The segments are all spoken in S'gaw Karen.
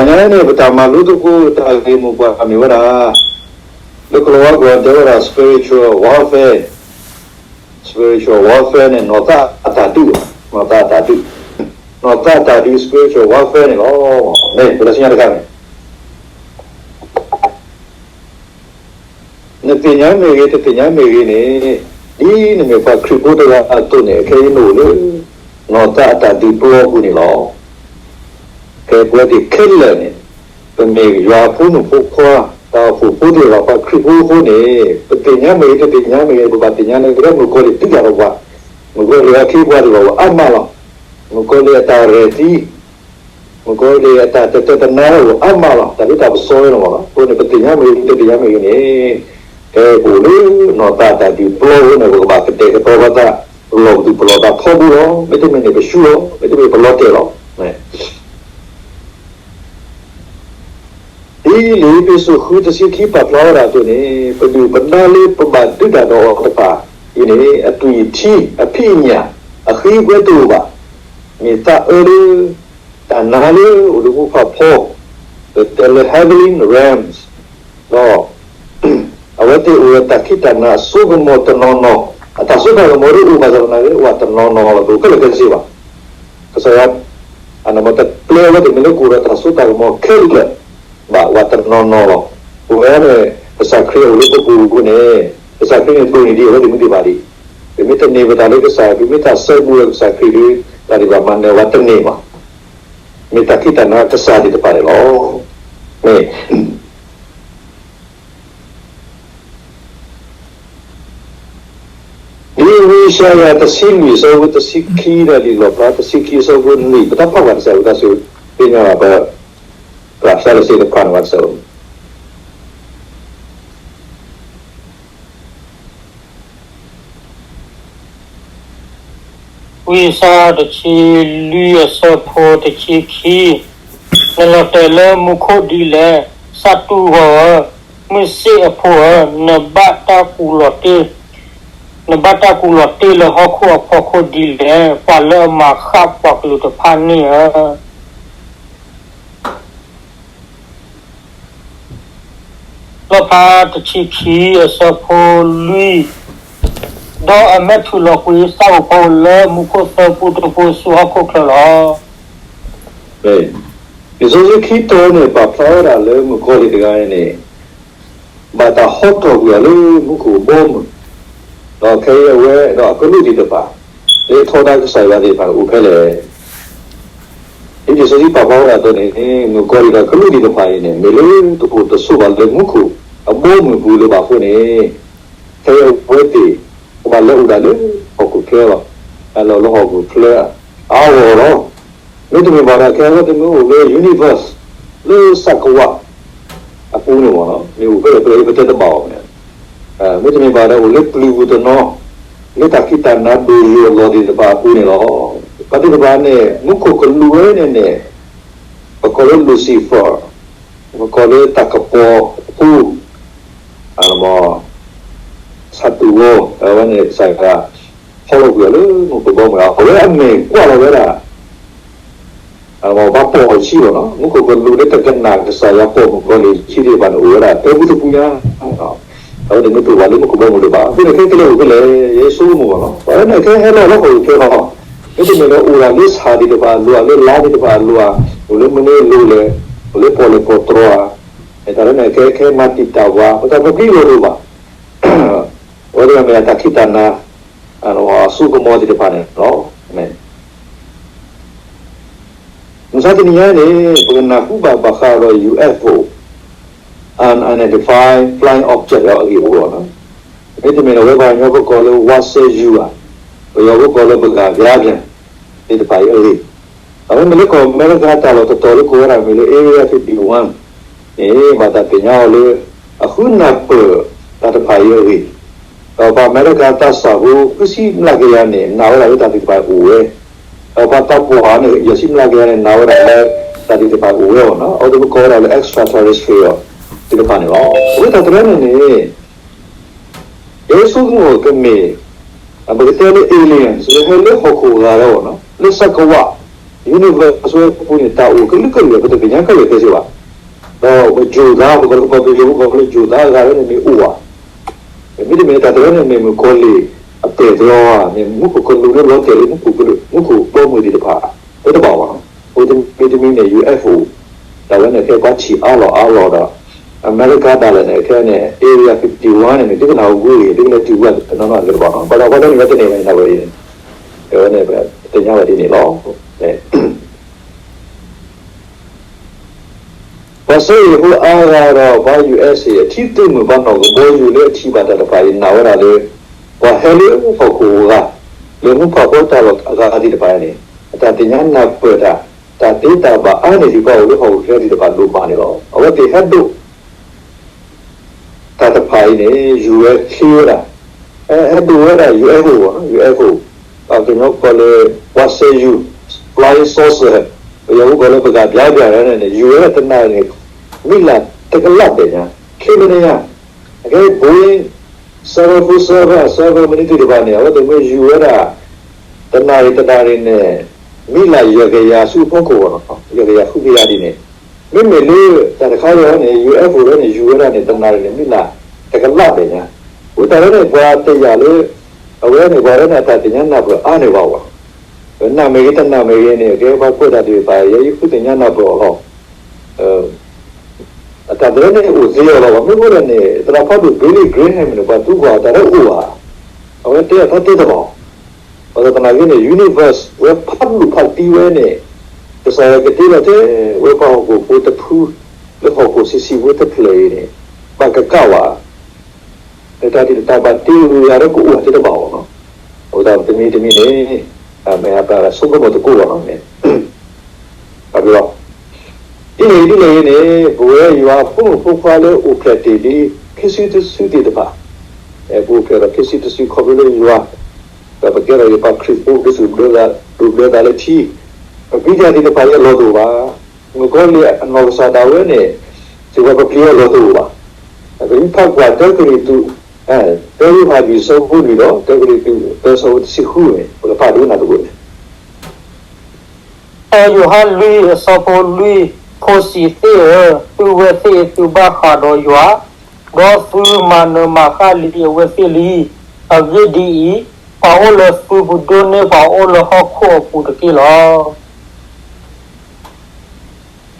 တနံၤညါန့ၣ် ပတၢ်မၤလိသကိးတၢ်ဂ့ၢ်မိၢ်ပှၢ်မ့ၢ်ဝဲဒၣ် လၢကလီၤဝါကျိာ်တဲဝဲဒၣ် spiritual warfare, spiritual warfare န့ၣ် နီၢ်သးအတၢ်ဒုး, နီၢ်သးအတၢ်ဒုး, နီၢ်သးအတၢ်ဒုး spiritual warfare န့ၣ်လီၤ. မ့ၢ်ပလၢဆူညါတခါန့ၣ် နသ့ၣ်ညါမ့ၢ်ဂ့ၤ တသ့ၣ်ညါမ့ၢ်ဂ့ၤန့ၣ်, ဒ်နမ့ၢ်ပှၤခရံာ်ဖိတဂၤအသိးန့ၣ် ခဲအံၤနအိၣ်လၢ နီၢ်သးအတၢ်ဒုးပျီအပူၤန့ၣ်လီၤ. ကဲပဝဲသ့ၣ်ခဲလၢာ်န့ၣ် ပမ့ၢ်ယွၤအဖိမုၣ်ဖိခွါ တၢ်အိၣ်ဖှိၣ်ဖိသ့ၣ်တဖၣ် ပှၤခရံာ်ဖိအဃိန့ၣ် ပသ့ၣ်ညါမ့ၢ်ဂ့ၤ တသ့ၣ်ညါမ့ၢ်ဂ့ၤ ပဘၣ်သ့ၣ်ညါန့ၣ် ကဲမုၣ်ကီၤလံၢ်ဒုးတၢ်ဒီးပှၤ, မုၣ်ကီၤလံၢ်အခ့အပှၤသ့ၣ်တဖၣ်အိၣ်အါမးလီၤ. မုၣ်ကီၤလံၢ်အတၢ်ရဲၣ်သံ မုၣ်ကီၤလံၢ်အတၢ်တတဲတနါအိၣ်အါမးလီၤ. တၢ်ဒ်တၢ်ပစီဝဲန့ၣ်မးလီၤ. အဃိန့ၣ် ပသ့ၣ်ညါမ့ၢ်ဂ့ၤ တသ့ၣ်ညါမ့ၢ်ဂ့ၤန့ၣ် ကဲပအိၣ်လၢနီၢ်သးတၢ်ဒုးပျီအဃိန့ၣ် ပကဘၣ်ကတဲာ်ကတီၤပသး ပလီၢ်ပသူၣ်ပလီၢ်သးထီဘိလီၤ. မ့တမ့ၢ်န့ၣ် ပဆူလီၤ. မ့တမ့ၢ်ပလီၤတဲာ်လီၤ. ဒ်လံာ်အ့းဖ့းစူး ဃု တဆံခံ ပာ်ဖျါဝဲဒၣ်အသိးန့ၣ် ပဒုၣ်ပဒါလၢပဘၣ်ဒုးတၢ်ဒီးအီၤတဖၣ်အံၤန့ၣ် အသွံၣ်အထံ အဖံးအညၣ် အဃံအကွဲတအိၣ်ဘၣ်. မ့ၢ်သးအၢလၢ တၢ်နါလၢအိၣ်လၢမူဖးဖီ ပတဲလၢ heavenly realms ဒီး အဝဲသ့ၣ်အိၣ်ဒီးတၢ်ခံးတၢ်နၤအစိကမီၤတနီၤနီၤ, အတၢ်စိတၢ်ကမီၤဒ်အိၣ်ဘၣ်ဆၣ်သနာ်က့ အိၣ်တနီၤနီၤလီၤ. တအိၣ်ခဲလၢာ်ခဲဆ့ဘၣ်. ကစၢ်ယွၤ အနမ့ၢ်တပျဲဝဲသ့ၣ်မ့ၢ်လၢကအိၣ်ဒီးတၢ်စိတၢ်ကမီၤခဲလၢာ်ဘၣ် အိၣ်တနီၤနီၤလီၤ. အဝဲန့ၣ် ကစၢ်ခရံာ်အိၣ်လၢပပူၤအဃိန့ၣ် ကစၢ်ခရံာ်န့ၣ်ဒိၣ်န့ၢ်ဒံးအဝဲသ့ၣ်မုၢ်သ့ၣ်ဘၣ်ဒံး. ပမ့ၢ်တန့ၢ်ပသးလၢကစၢ်, ပမ့ၢ်တၢ်စဲဘူးလၢကစၢ်ခရံာ်ဒီး တၢ်ဒံးဘၣ်မၤနၢၤဝဲတန့ၢ်ဘၣ်. မ့ၢ်တၢ်ခံးတၢ်နၤကစၢ်သ့ၣ်တဖၣ်န့ၣ်လီၤ. မ့ၢ် ဒ်ဝံယၡါယၤတဆံလွံၢ်အဆၢဖိတဆံခံဒီးလံာ်လီၣ်ဖျါတဆံခံအဆၢဖိနွံ ပတၢ်ဖးကွၢ်တစဲးဝံသးစူၤ သ့ၣ်ညါဘၣ်ပ ပှၤဖျါလၢစ့တဖၣ်န့ၣ်ဝဲတစဲးဝံ ဝံယၡါယၤတဆံလွံၢ်အဆၢဖိတဆံခံ, နလီၤတဲာ်လၢမူခိၣ်ဒ်လဲၣ်, စတူးဂီၤဧၢ, မုၢ်ဆ့ၣ်အဖိဧၢ, နဘၣ်တၢ်ကူၣ်လီၤတ့ၢ်, နဘၣ်တၢ်ကူၣ်လီၤတ့ၢ်လၢဟီၣ်ခိၣ်အဖီခိၣ်ဒ်လဲၣ်, ပှၤလၢအမၤဃၣ်ပှၤကလုာ်တဖၣ်န့ၣ်ဧၢ. လီၣ်ဖျါတဆံခံအဆၢဖိလွံၢ်, ဒီးအမဲာ်ထူၣ်လီၤကွံာ်သးအိၣ်ဖီဧိၤလၢမူခိၣ်သၢပူတပူဆူဟီၣ်ခိၣ်ချၢလီၤ. လံာ်စီဆှံခံတီၤန့ၣ် ပာ်ဖျါဝဲဒၣ်လၢမုၣ်ကီၤလံၢ်တဂၤန့ၣ် ဘၣ်တၢ်ဟီထီၣ်ကွံာ်အီၤလၢမူခိၣ်အဘီအမုၢ်, ဒီးခဲအံၤအဝဲဒီးအကလူးသ့ၣ်တဖၣ် လၢထီဒါကစၢ်ယွၤသ့ၣ်တဖၣ်န့ၣ်အိၣ်ဖဲလဲၣ်. ဒ်လံာ်စီဆှံပာ်ဖျါဝဲဒၣ်အသိးန့ၣ် မုၣ်ကီၤလံၢ်ဒီးကလူးသ့ၣ်တဖၣ်အံၤန့ၣ် မ့ၢ်လၢတအိၣ်တဆိးဘၣ်လၢမူခိၣ်အဘီအမုၢ်ပူၤလၢၤဘၣ်အဃိန့ၣ် ခဲအံၤအဝဲသ့ၣ် ကဘၣ်လဲၤအိၣ်ဒၣ်လၢဟီၣ်ခိၣ်ချၢလီၤ. လဲၤအိၣ်လၢဟီၣ်ခိၣ်ချၢအါဂီၢ်လီၤ. မ့တမ့ၢ်ဘၣ်ဒီး ခဲအံၤအဝဲသ့ၣ်မ့ၢ်အိၣ်လၢ universe လၢစကဝးအပူၤန့ၣ်မ့ၢ်နီၤ မ့ၢ်အိၣ်ဖဲလဲၣ်ဖဲလဲၣ် ပတဲတဘၣ်အီၤန့ၣ် မ့တမ့ၢ်ဘၣ်ဒီး အိၣ်လၢပျုၤပူၤတနီၤ လၢတၢ်ခံးတၢ်နၤဒိၣ်ယိာ်အလီၢ်သ့ၣ်တဖၣ်အပူၤန့ၣ်လီၤ. ပှၤသ့ၣ်တဖၣ်န့ၣ် မူခိၣ်ကလူးဝဲန့ၣ်န့ၣ် ပကိးလၢ Lucifer, ပကိးလၢတၢ်ကပီၤဖိ စတူးဂီၤ အဝဲန့ၣ်ကစၢ်ယွၤ ဟီထီၣ်ကွံာ်အီၤလၢမူခိၣ်ဘီမုၢ်လီၤ. အဝဲအမဲာ်ကွၢ်လီၤဝဲဒၣ် ဘၣ်ပိာ်အခံလီၤနီၤ မူခိၣ်ကလူးလၢတကနၣ်ကစၢ်ယွၤပိာ်မုၣ်ကီၤလံၢ်အခံသ့ၣ်တဖၣ်န့ၣ် အိၣ်ဝဲဒၣ်တၢ်ဖုတပူၤညါ အဝဲသ့ၣ်မ့ၢ်တအိၣ်ဘၣ်လၢမူခိၣ်ဘီမုၢ်လၢၤဘၣ် အဃိန့ၣ် ခဲကလဲၤအိၣ်ဖဲလဲၣ် ယဲဆိကမိၣ်ဘၣ်နီၤ ပှၤလၢန့ၣ်ခဲဟဲလီၤလၢဟီၣ်ခိၣ်ချၢလီၤ မ့တမ့ၢ်လၢအိၣ်ဒၣ်လၢဆၣ်သ့ၣ်တဖၣ်အလိၤ လၢလါသ့ၣ်တဖၣ်အလိၤ အိၣ်လၢမနုၤအလိၤလဲၣ် အိၣ်လၢပီၣ်လဲၣ်ပီၣ်တြီၤဧါ တၢ်လၢန့ၣ်ခဲခဲမၤတံာ်တာ်ပှၤ ပတၢ်ပကံလိာ်လိာ်ဘၣ် အဝဲသ့ၣ်မ့ၢ်တၢ်ခံးတၢ်နၤ အစိကမီၤသ့ၣ်တဖၣ်န့ၣ်လီၤ. မုၢ်ဆါတနံၤညါန့ၣ် ပကနၢ်ဟူဘၣ်ဘၣ်ဃးဒီး ယူႇအၢၣ်ဖ်အိၣ် unidentified flying object အဂ့ၢ်အဝီလီၤ. မ့တမ့ၢ်ဒီး ဝဲပှၤကညီဖိကိးလၢ ဝါစဲယူၤဧါ, ပယီၤဖိကိးလၢ ပဂၣ်ပြားပြား သ့ၣ်တဖၣ်အံၤအဂ့ၢ် အဝဲမ့ၢ်လၢကီၢ်အမဲရကၤတၢ်လီၢ်တတီၤလၢကိးဝဲဒၣ်မ့ၢ်လၢ Area fifty one န့ၣ် ဘၣ်တၢ်သ့ၣ်ညါအီၤလၢ အဃုနၢ်ပၢၢ်တၢ်တဖၣ်အံၤအဂ့ၢ် ဒီးပှၤအမဲရကၤတၢ်ဆၣ်ဖိ ဃုဆံမျးကယၤန့ၣ် နာ်ဝဲဒၣ်လၢတၢ်သ့ၣ်တဖၣ်အိၣ်ဝဲ, ဒီးပှၤတၢ်ပီၢ်အါန့ၣ် ယဲၢ်ဆံမျးကယၤန့ၣ် နာ်ဝဲဒၣ်လၢတၢ်သ့ၣ်တဖၣ်အိၣ်ဝဲအီၤနီၤ, အဝဲသ့ၣ်ကိးဝဲဒၣ်လၢ extraterrestrial သ့ၣ်တဖၣ်န့ၣ်လီၤ. အဝဲတၢ်တခါန့ၣ်န့ၣ် ယဲယဆိကမိၣ်ကမ့ၢ် ပကတဲလၢ aliens လၢဟဲလၢဟီၣ်ခိၣ်ဂၤဒၣ်ဝဲနီၤ လၢစကဝး universe ဝဲပူၤန့ၣ် တၢ်အိၣ်ကလုာ်ကလုာ် ပတသ့ၣ်ညါခဲလၢာ်ခဲဆ့ဘၣ်. ဒီးပယိၤသး ပကီၢ်ပယိၤ ပကီၢ်လၢယိၤသးအဂၤန့ၣ်မ့ၢ်အိၣ်ဧါ. မ့တမ့ၢ်တၢ်တရၢန့ၣ် မ့ၢ်မုၣ်ကီၤလံၢ်အပဲာ်တြီဧါ, မ့ၢ်မူခိၣ်ကလူးလၢလီၤတဲာ်လၢမူခိၣ်ဘီမုၢ်သ့ၣ်တဖၣ် တဘၣ်ဘၣ်. အိၣ်တမံၤတမံၤန့ၣ် ယူၣ်အ့ၣ်ဖူး တၢ်ဝဲန့ၣ်ခဲပှၤထံၣ်အါလီၤအါလီၤဒီး အမဲရကၤဒၣ်လဲာ်န့ၣ် ခဲန့ၣ် Area fifty one န့ၣ် မ့ၢ်သုကနၣ်ဝဲဂ့ၤဂ့ၤ သုကလဲၤတုၤဝဲနီၢ်နီၢ်တက့ၢ်ဘၣ်နီၤ. ဘၣ်ဆၣ်ပှၤတနံၤဝဲတန့ၢ်ဘၣ်န့ၣ် တၢ်ဝဲအံၤန့ၣ် အဝဲန့ၣ် ပသ့ၣ်ညါဝဲဒ်န့ၣ်လီၤ. ပှၤစဲအ့ၣ်ဖိအါဂၤဒီးပှၤ ယူၣ်အ့ၣ်အ့ၣ် အထံသုးမုၢ် ပှၤနီၢ်ကဘီယူၤလၢအထံၣ်ဘၣ်တၢ်တဖၣ်အံၤ နာ်ဝဲဒၣ်လၢ ပှၤဟဲလၢဟီၣ်ခိၣ်အဂၤ လၢမူဖးဖီတၢ်လီၢ်အဂၤသ့ၣ်တဖၣ်န့ၣ် အတၢ်သ့ၣ်ညါနၢ်ပၢၢ်တၢ် တၢ်သ့တၢ်ဘၣ်အါန့ၢ်ဒံးပှၤအိၣ်လၢဟီၣ်ခိၣ်ချၢသ့ၣ်တဖၣ်ဒိၣ်မးန့ၣ်လီၤ. အဝဲသ့ၣ်ဟဲဒိး တၢ်တဖၣ်အံၤန့ၣ် ယူၢ်ဝဲချ့ဝဲဒၣ်, ဟဲဒိးဝဲဒၣ် ယူၢ်အ့ၣ်ဖူး ယူၢ်အ့ၣ်ဖူး, ပှၤကညီကိးလၢ ပှၤစဲယူၤ flying saucer, ပယီၤဖိကိးလၢပကဘျါဘျါန့ၣ် ယူၢ်ဝဲဒၣ်တနၣ်ရံၣ်န့ၣ် မံလၢ်တကလးဘျဲၣ်ညါ, ချ့မဲာ်ညါ, အကဲ Boeing seven four seven, seven မနုၤသ့ၣ်တဖၣ်န့ၣ် အဝဲသ့ၣ်မ့ၢ်ယူၢ်ဝဲဒၣ် တနၣ်ရံၣ်တနၣ်ရံၣ်န့ၣ် မံလၢ်ယဲၢ်ကယၤဆူဖီခိၣ်ဘၣ်နီၤ, ယဲၢ်ကယၤဃုကယၤဒ်န့ၣ်, မ့မ့ၢ်လၢတၢ်တခါအံၤန့ၣ် ယူၢ်အ့ၣ်ဖူးန့ၣ် ယူၢ်ဝဲဒၣ်န့ၣ် တနၣ်ရံၣ်န့ၣ် မံလၢ်တကလးဘျဲၣ်ညါ, အဃိတၢ်ဝဲန့ၣ် ပှၤတယာ်လၢ အဝဲန့ၣ် ပှၤဝဲန့ၣ် အတၢ်သ့ၣ်ညါနၢ်ပၢၢ်အါန့ၢ်ဘၣ်ဝဲ, နၢ်မ့ၢ်ဂ့ၤတနၢ်မ့ၢ်ဂ့ၤန့ၣ် အကဲပှၤကွဲးတၢ်သ့ၣ်တဖၣ် ယဲယဃုသ့ၣ်ညါနၢ်ပၢၢ်အီၤလီၤ. အတၢ်တရၢန့ၣ်အိၣ်သ့အီၤလီၤဘၣ်. မ့ၢ်ဃိလဲၣ်န့ၣ် သရၣ်ဖးဒိၣ် Billy Graham န့ၣ် ပှၤသူကွၢ်အီၤတၢ်လၢအိၣ်ဧါ, အဝဲတဲအီၤတၢ်တဲတဘၣ်. ဘၣ်ဆၣ်သနာ်က့န့ၣ် universe ဝဲဖးဒိၣ်ဖးသံဝဲန့ၣ် ကစၢ်ယွၤကတ့လီၤထဲ ဝဲပှၤဟီၣ်ခိၣ်ဖိတဖု လၢဟီၣ်ခိၣ်ဆံးဆံးဖိတဖျၢၣ်အံၤန့ၣ် ဘၣ်ကကးဝဲ လၢတၢ်တ့ၢ်တၢ်ဘၣ်တ့ဝဲယၤလၢကအိၣ်တ့ၢ်တဘၣ်အီၤနီၤ. အဃိသတးတမံၤတမံၤန့ၣ် မ့ၢ်အတၢ်ဆိကမိၣ်သကိးဘၣ်နီၤန့ၣ် အဘျီ ဒ်န့ၣ်ဒ်လဲၣ်ဂ့ၤန့ၣ် ပဝဲယွၤဖိမုၣ်ဖိခွါလၢအိၣ်ဖျဲၣ်တ့ၢ်လံ ခံစုတစုသ့ၣ်တဖၣ်, ပအိၣ်ဖျဲၣ်ဒီးခံစုတစုခီဖျိလၢယွၤ, ဒီးပကဲထီၣ်ယပှၤခရံာ်ဖိဒ်သိးဒိးဘျၢသးလၢထံ, ပပျံၤတၢ်သ့ၣ်တဖၣ်အံၤအလီၢ်တအိၣ်ဘၣ်. မုၣ်ကီၤလံၢ်အနီၢ်ကစၢ်ဒၣ်ဝဲန့ၣ် စ့ၢ်ကီးပပျံၤအီၤအလီၢ်တအိၣ်ဘၣ်. ပမ့ၢ်ဖးကွၢ်တၢကရံၣ်သူး, တၢယိၤဟၣ်လွံၢ်ဆၢဖိလွံၢ်ဒီး တၢကရံၣ်သူးသၢဆၢဖိတဆံဃုန့ၣ် ပကဖးဒိကနၣ်သကိးန့ၣ် တၢယိၤဟၣ်လွံၢ်အဆၢဖိလွံၢ်, ဖိဆံးသ့ၣ်ဧၢ, သုဝဲသ့ၣ်သုဘၣ်ဃးဒီးယွၤ, ဒီးသုမၤနၢၤမၤဃၣ်လံအဝဲသ့ၣ်လံ. အဂ့ၢ်ဒ်အံၤ, ပှၤအိၣ်လၢသုပူၤဒိၣ်န့ၢ်ပှၤအိၣ်လၢဟီၣ်ခိၣ်အပူၤတက့ၢ်လီၤ.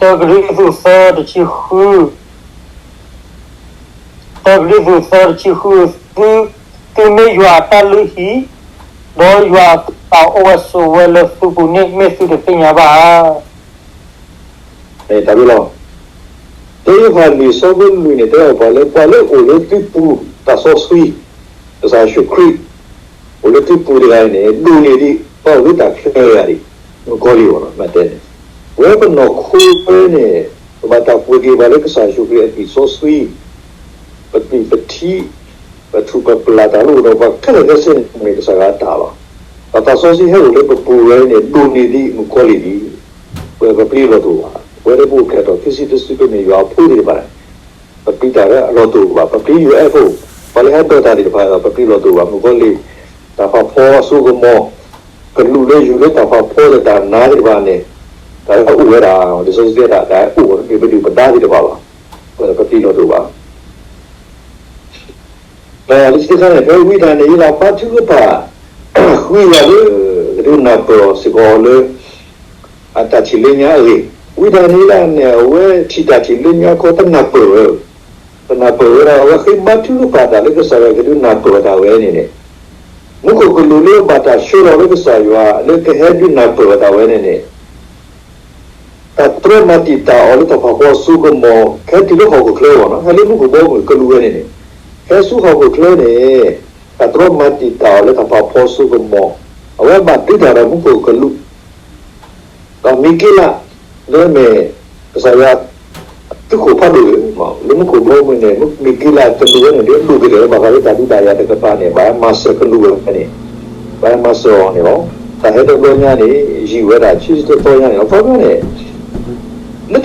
တၢကရံၣ်သူးသၢတဆံဃု, တၢကရံၣ်သူးသၢတဆံဃု, သု, သုမ့ၢ်ယွၤအတၢ်လုၢ်ဟံၣ်, ဒီးယွၤအသးအိၣ်ဝဲဆိးဝဲလၢသုပူၤန့ၣ် မ့ၢ်သုတသ့ၣ်ညါဘၣ်ဧါ. တၢ်ဘျုးလီၤ. တၢယိၤဟၣ်လွံၢ်ဆၢဖိလွံၢ်န့ၣ် တဲအီၤပှၤလၢ ပှၤလၢအိၣ်လၢသုပူၤ တၢ်စီဆှံ ကစၢ်ယ့ၣ်ၡူးခရံာ် အိၣ်လၢသုပူၤတဂၤအံၤန့ၣ် ဒိၣ်န့ၢ်ဒံး ပှၤအိၣ်လၢတၢ်ချၢတဂၤဒံး မုၣ်ကီၤလံၢ်အဂီၢ် မ့ၢ်တဲန့ၣ် ပဝဲပနီၢ်ခိဝဲန့ၣ် ပဘၣ်တၢ်ပှ့ၤက့ၤပှၤလၢကစၢ်ယ့ၣ်ၡူးခရံာ်အသွံၣ်စီဆှံ ပသွံၣ်ပထံ ပထူၣ်ပပျၢ်တၢ်လၢအိၣ်ဒီးပှၤခဲလၢာ်ခဲဆ့န့ၣ် မ့ၢ်ကစၢ်ယွၤအတၢ်လီၤ. ဒီးတၢ်စီဆှံဟဲအိၣ်လၢပပူၤဝဲန့ၣ် ဒိၣ်န့ၢ်ဒံးမုၣ်ကီၤလံၢ်ဒံး ပပျံၤလီၤတအိၣ်ဘၣ်. ပဝဲလၢပအိၣ်ဖျဲၣ်ထီၣ်ခံစုတစု ပမ့ၢ်ယွၤအဖိသ့ၣ်တဖၣ်န့ၣ် ပပျံၤတၢ်လၢအလီၢ်တအိၣ်ဘၣ်. ပပျံၤ ယူၣ်အ့ၣ်ဖူး ပှၤလၢဟဲဒိးတၢ်သ့ၣ်တဖၣ်ဒီး ပပျံၤလီၤတအိၣ်ဘၣ်. မုၣ်ကီၤလံၢ် တၢ်ဖးဖီအစိကမီၤ ကလူးလၢယူၤလၢတၢ်ဖးဖီဒီးတၢ်နါသ့ၣ်တဖၣ်န့ၣ် တၢ်လၢအအိၣ်ဝဲဒၣ် လံာ်စီဆှံတဲဒၣ် တၢ်အိၣ်ဝဲ မ့ၢ်ပဒုၣ်ပဒါသ့ၣ်တဖၣ်လီၤ. ပပျံၤလီၤတအိၣ်ဘၣ်. လၢခံတခါန့ၣ် ဖဲဝံတၢ်န့ၣ် ယလၢ်ဘါထုကဖၣ် ဃုယၤလၢ ကဒုးနၢ်ပၢၢ်အီၤစ့ၢ်ကီးလၢ အတၢ်ထံၣ်လၢညါအဂ့ၢ်, ဝံတၢ်န့ၣ်လၢန့ၣ် အဝဲထံၣ်တၢ်ထံၣ်လၢညါခီ တနၢ်ပၢၢ်ဝဲ, တနၢ်ပၢၢ်ဝဲဒၣ် အဝဲဃ့ဘါထုကဖၣ်တၢ်လၢကစၢ်ယွၤကဒုးနၢ်ပၢၢ်တၢ်ဝဲန့ၣ်န့ၣ်, မူခိၣ်ကလူးလၢဘၣ်တၢ်ဆှၢလီၤလၢကစၢ်ယွၤ လၢကဟဲဒုးနၢ်ပၢၢ်တၢ်ဝဲန့ၣ်န့ၣ် တၢ်တြီမၤတံာ်တာ်အီၤလၢတၢ်ဖးဖီအစိကမီၤ ကဟဲတုၤလၢဟီၣ်ခိၣ်ချၢအဂီၢ်နီၤ, ဟဲလၢမူခိၣ်ဘီမုၢ်ကလူးဝဲန့ၣ်န့ၣ်, ဟဲဆူဟီၣ်ခိၣ်ချၢန့ၣ်, တၢ်တြီမၤတံာ်တာ်အီၤလၢတၢ်ဖးဖီအစိကမီၤ, အဝဲဘၣ်တံာ်တာ်ဒီးမူခိၣ်ကလူး ဒီးမံၤက့လး လၢမ့ၢ် ကစၢ်ယွၤ သုးခိၣ်ဖးဒိၣ်လၢ လၢမူခိၣ်ဘီမုၢ်န့ၣ် မံၤက့လးကလူးဝဲန့ၣ် ဒုးဒိၣ်ကတၢၢ်လၢဘၣ်ဃးလၢတၢ်ဒုးတၢ်ယၤတကပၤန့ၣ် ဘၣ်မၤစၢၤကလူးဝဲန့ၣ်, ဘၣ်မၤစၢၤအီၤန့ၣ်လီၤ. တၢ်ဟဲတဘျီညါန့ၣ် ယံာ်ဝဲဒၣ် ဆံတသီညါန့ၣ်လီၤ. အခီပညီန့ၣ် လၢတၢ်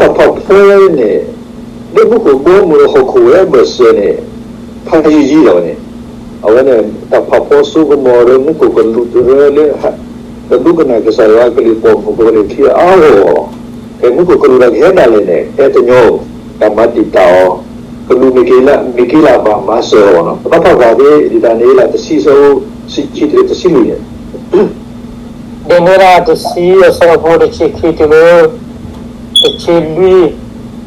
ဖးဖီန့ၣ် လၢမူခိၣ်ဘီမုၢ်လၢဟီၣ်ခိၣ်ဝဲဘၢၣ်စၢၤန့ၣ် ဖးယံာ်ယံာ်လီၤဝဲန့ၣ်, အဝဲန့ၣ် တၢ်ဖးဖီစိကမီၤလၢမူခိၣ်ကလူးတရၢလၢ ပဒိကနၣ်ကစၢ်ယွၤအကလုၢ်ပိာ်မုၣ်ကပၤန့ၣ် ထံအါဂီၢ်ဂီၢ်လီၤ. ဖဲမူခိၣ်ကလူးတၢ်ကဟဲဒၣ်လဲာ်န့ၣ် ဟဲတညီဧိၤ, တၢ်မၤတံာ်တာ်အီၤ, ကလူးမ့ၢ်က့ၤလၢ မ့ၢ်က့ၤလၢဘၣ်မၤစၢၤအီၤနီၤ. ပဘၣ်ဖးကွၢ်ဖဲ ဒ်တၢ်န့ၣ်လၢ တဆံဆၢဖိ ဆံခံတုၤလၢတဆံလွံၢ်န့ၣ် ဒ်န့ၣ်ဒၣ်တဆံအဆၢဖိတဆံခံတုၤလၢ တဆံလွံၢ်, ဒီး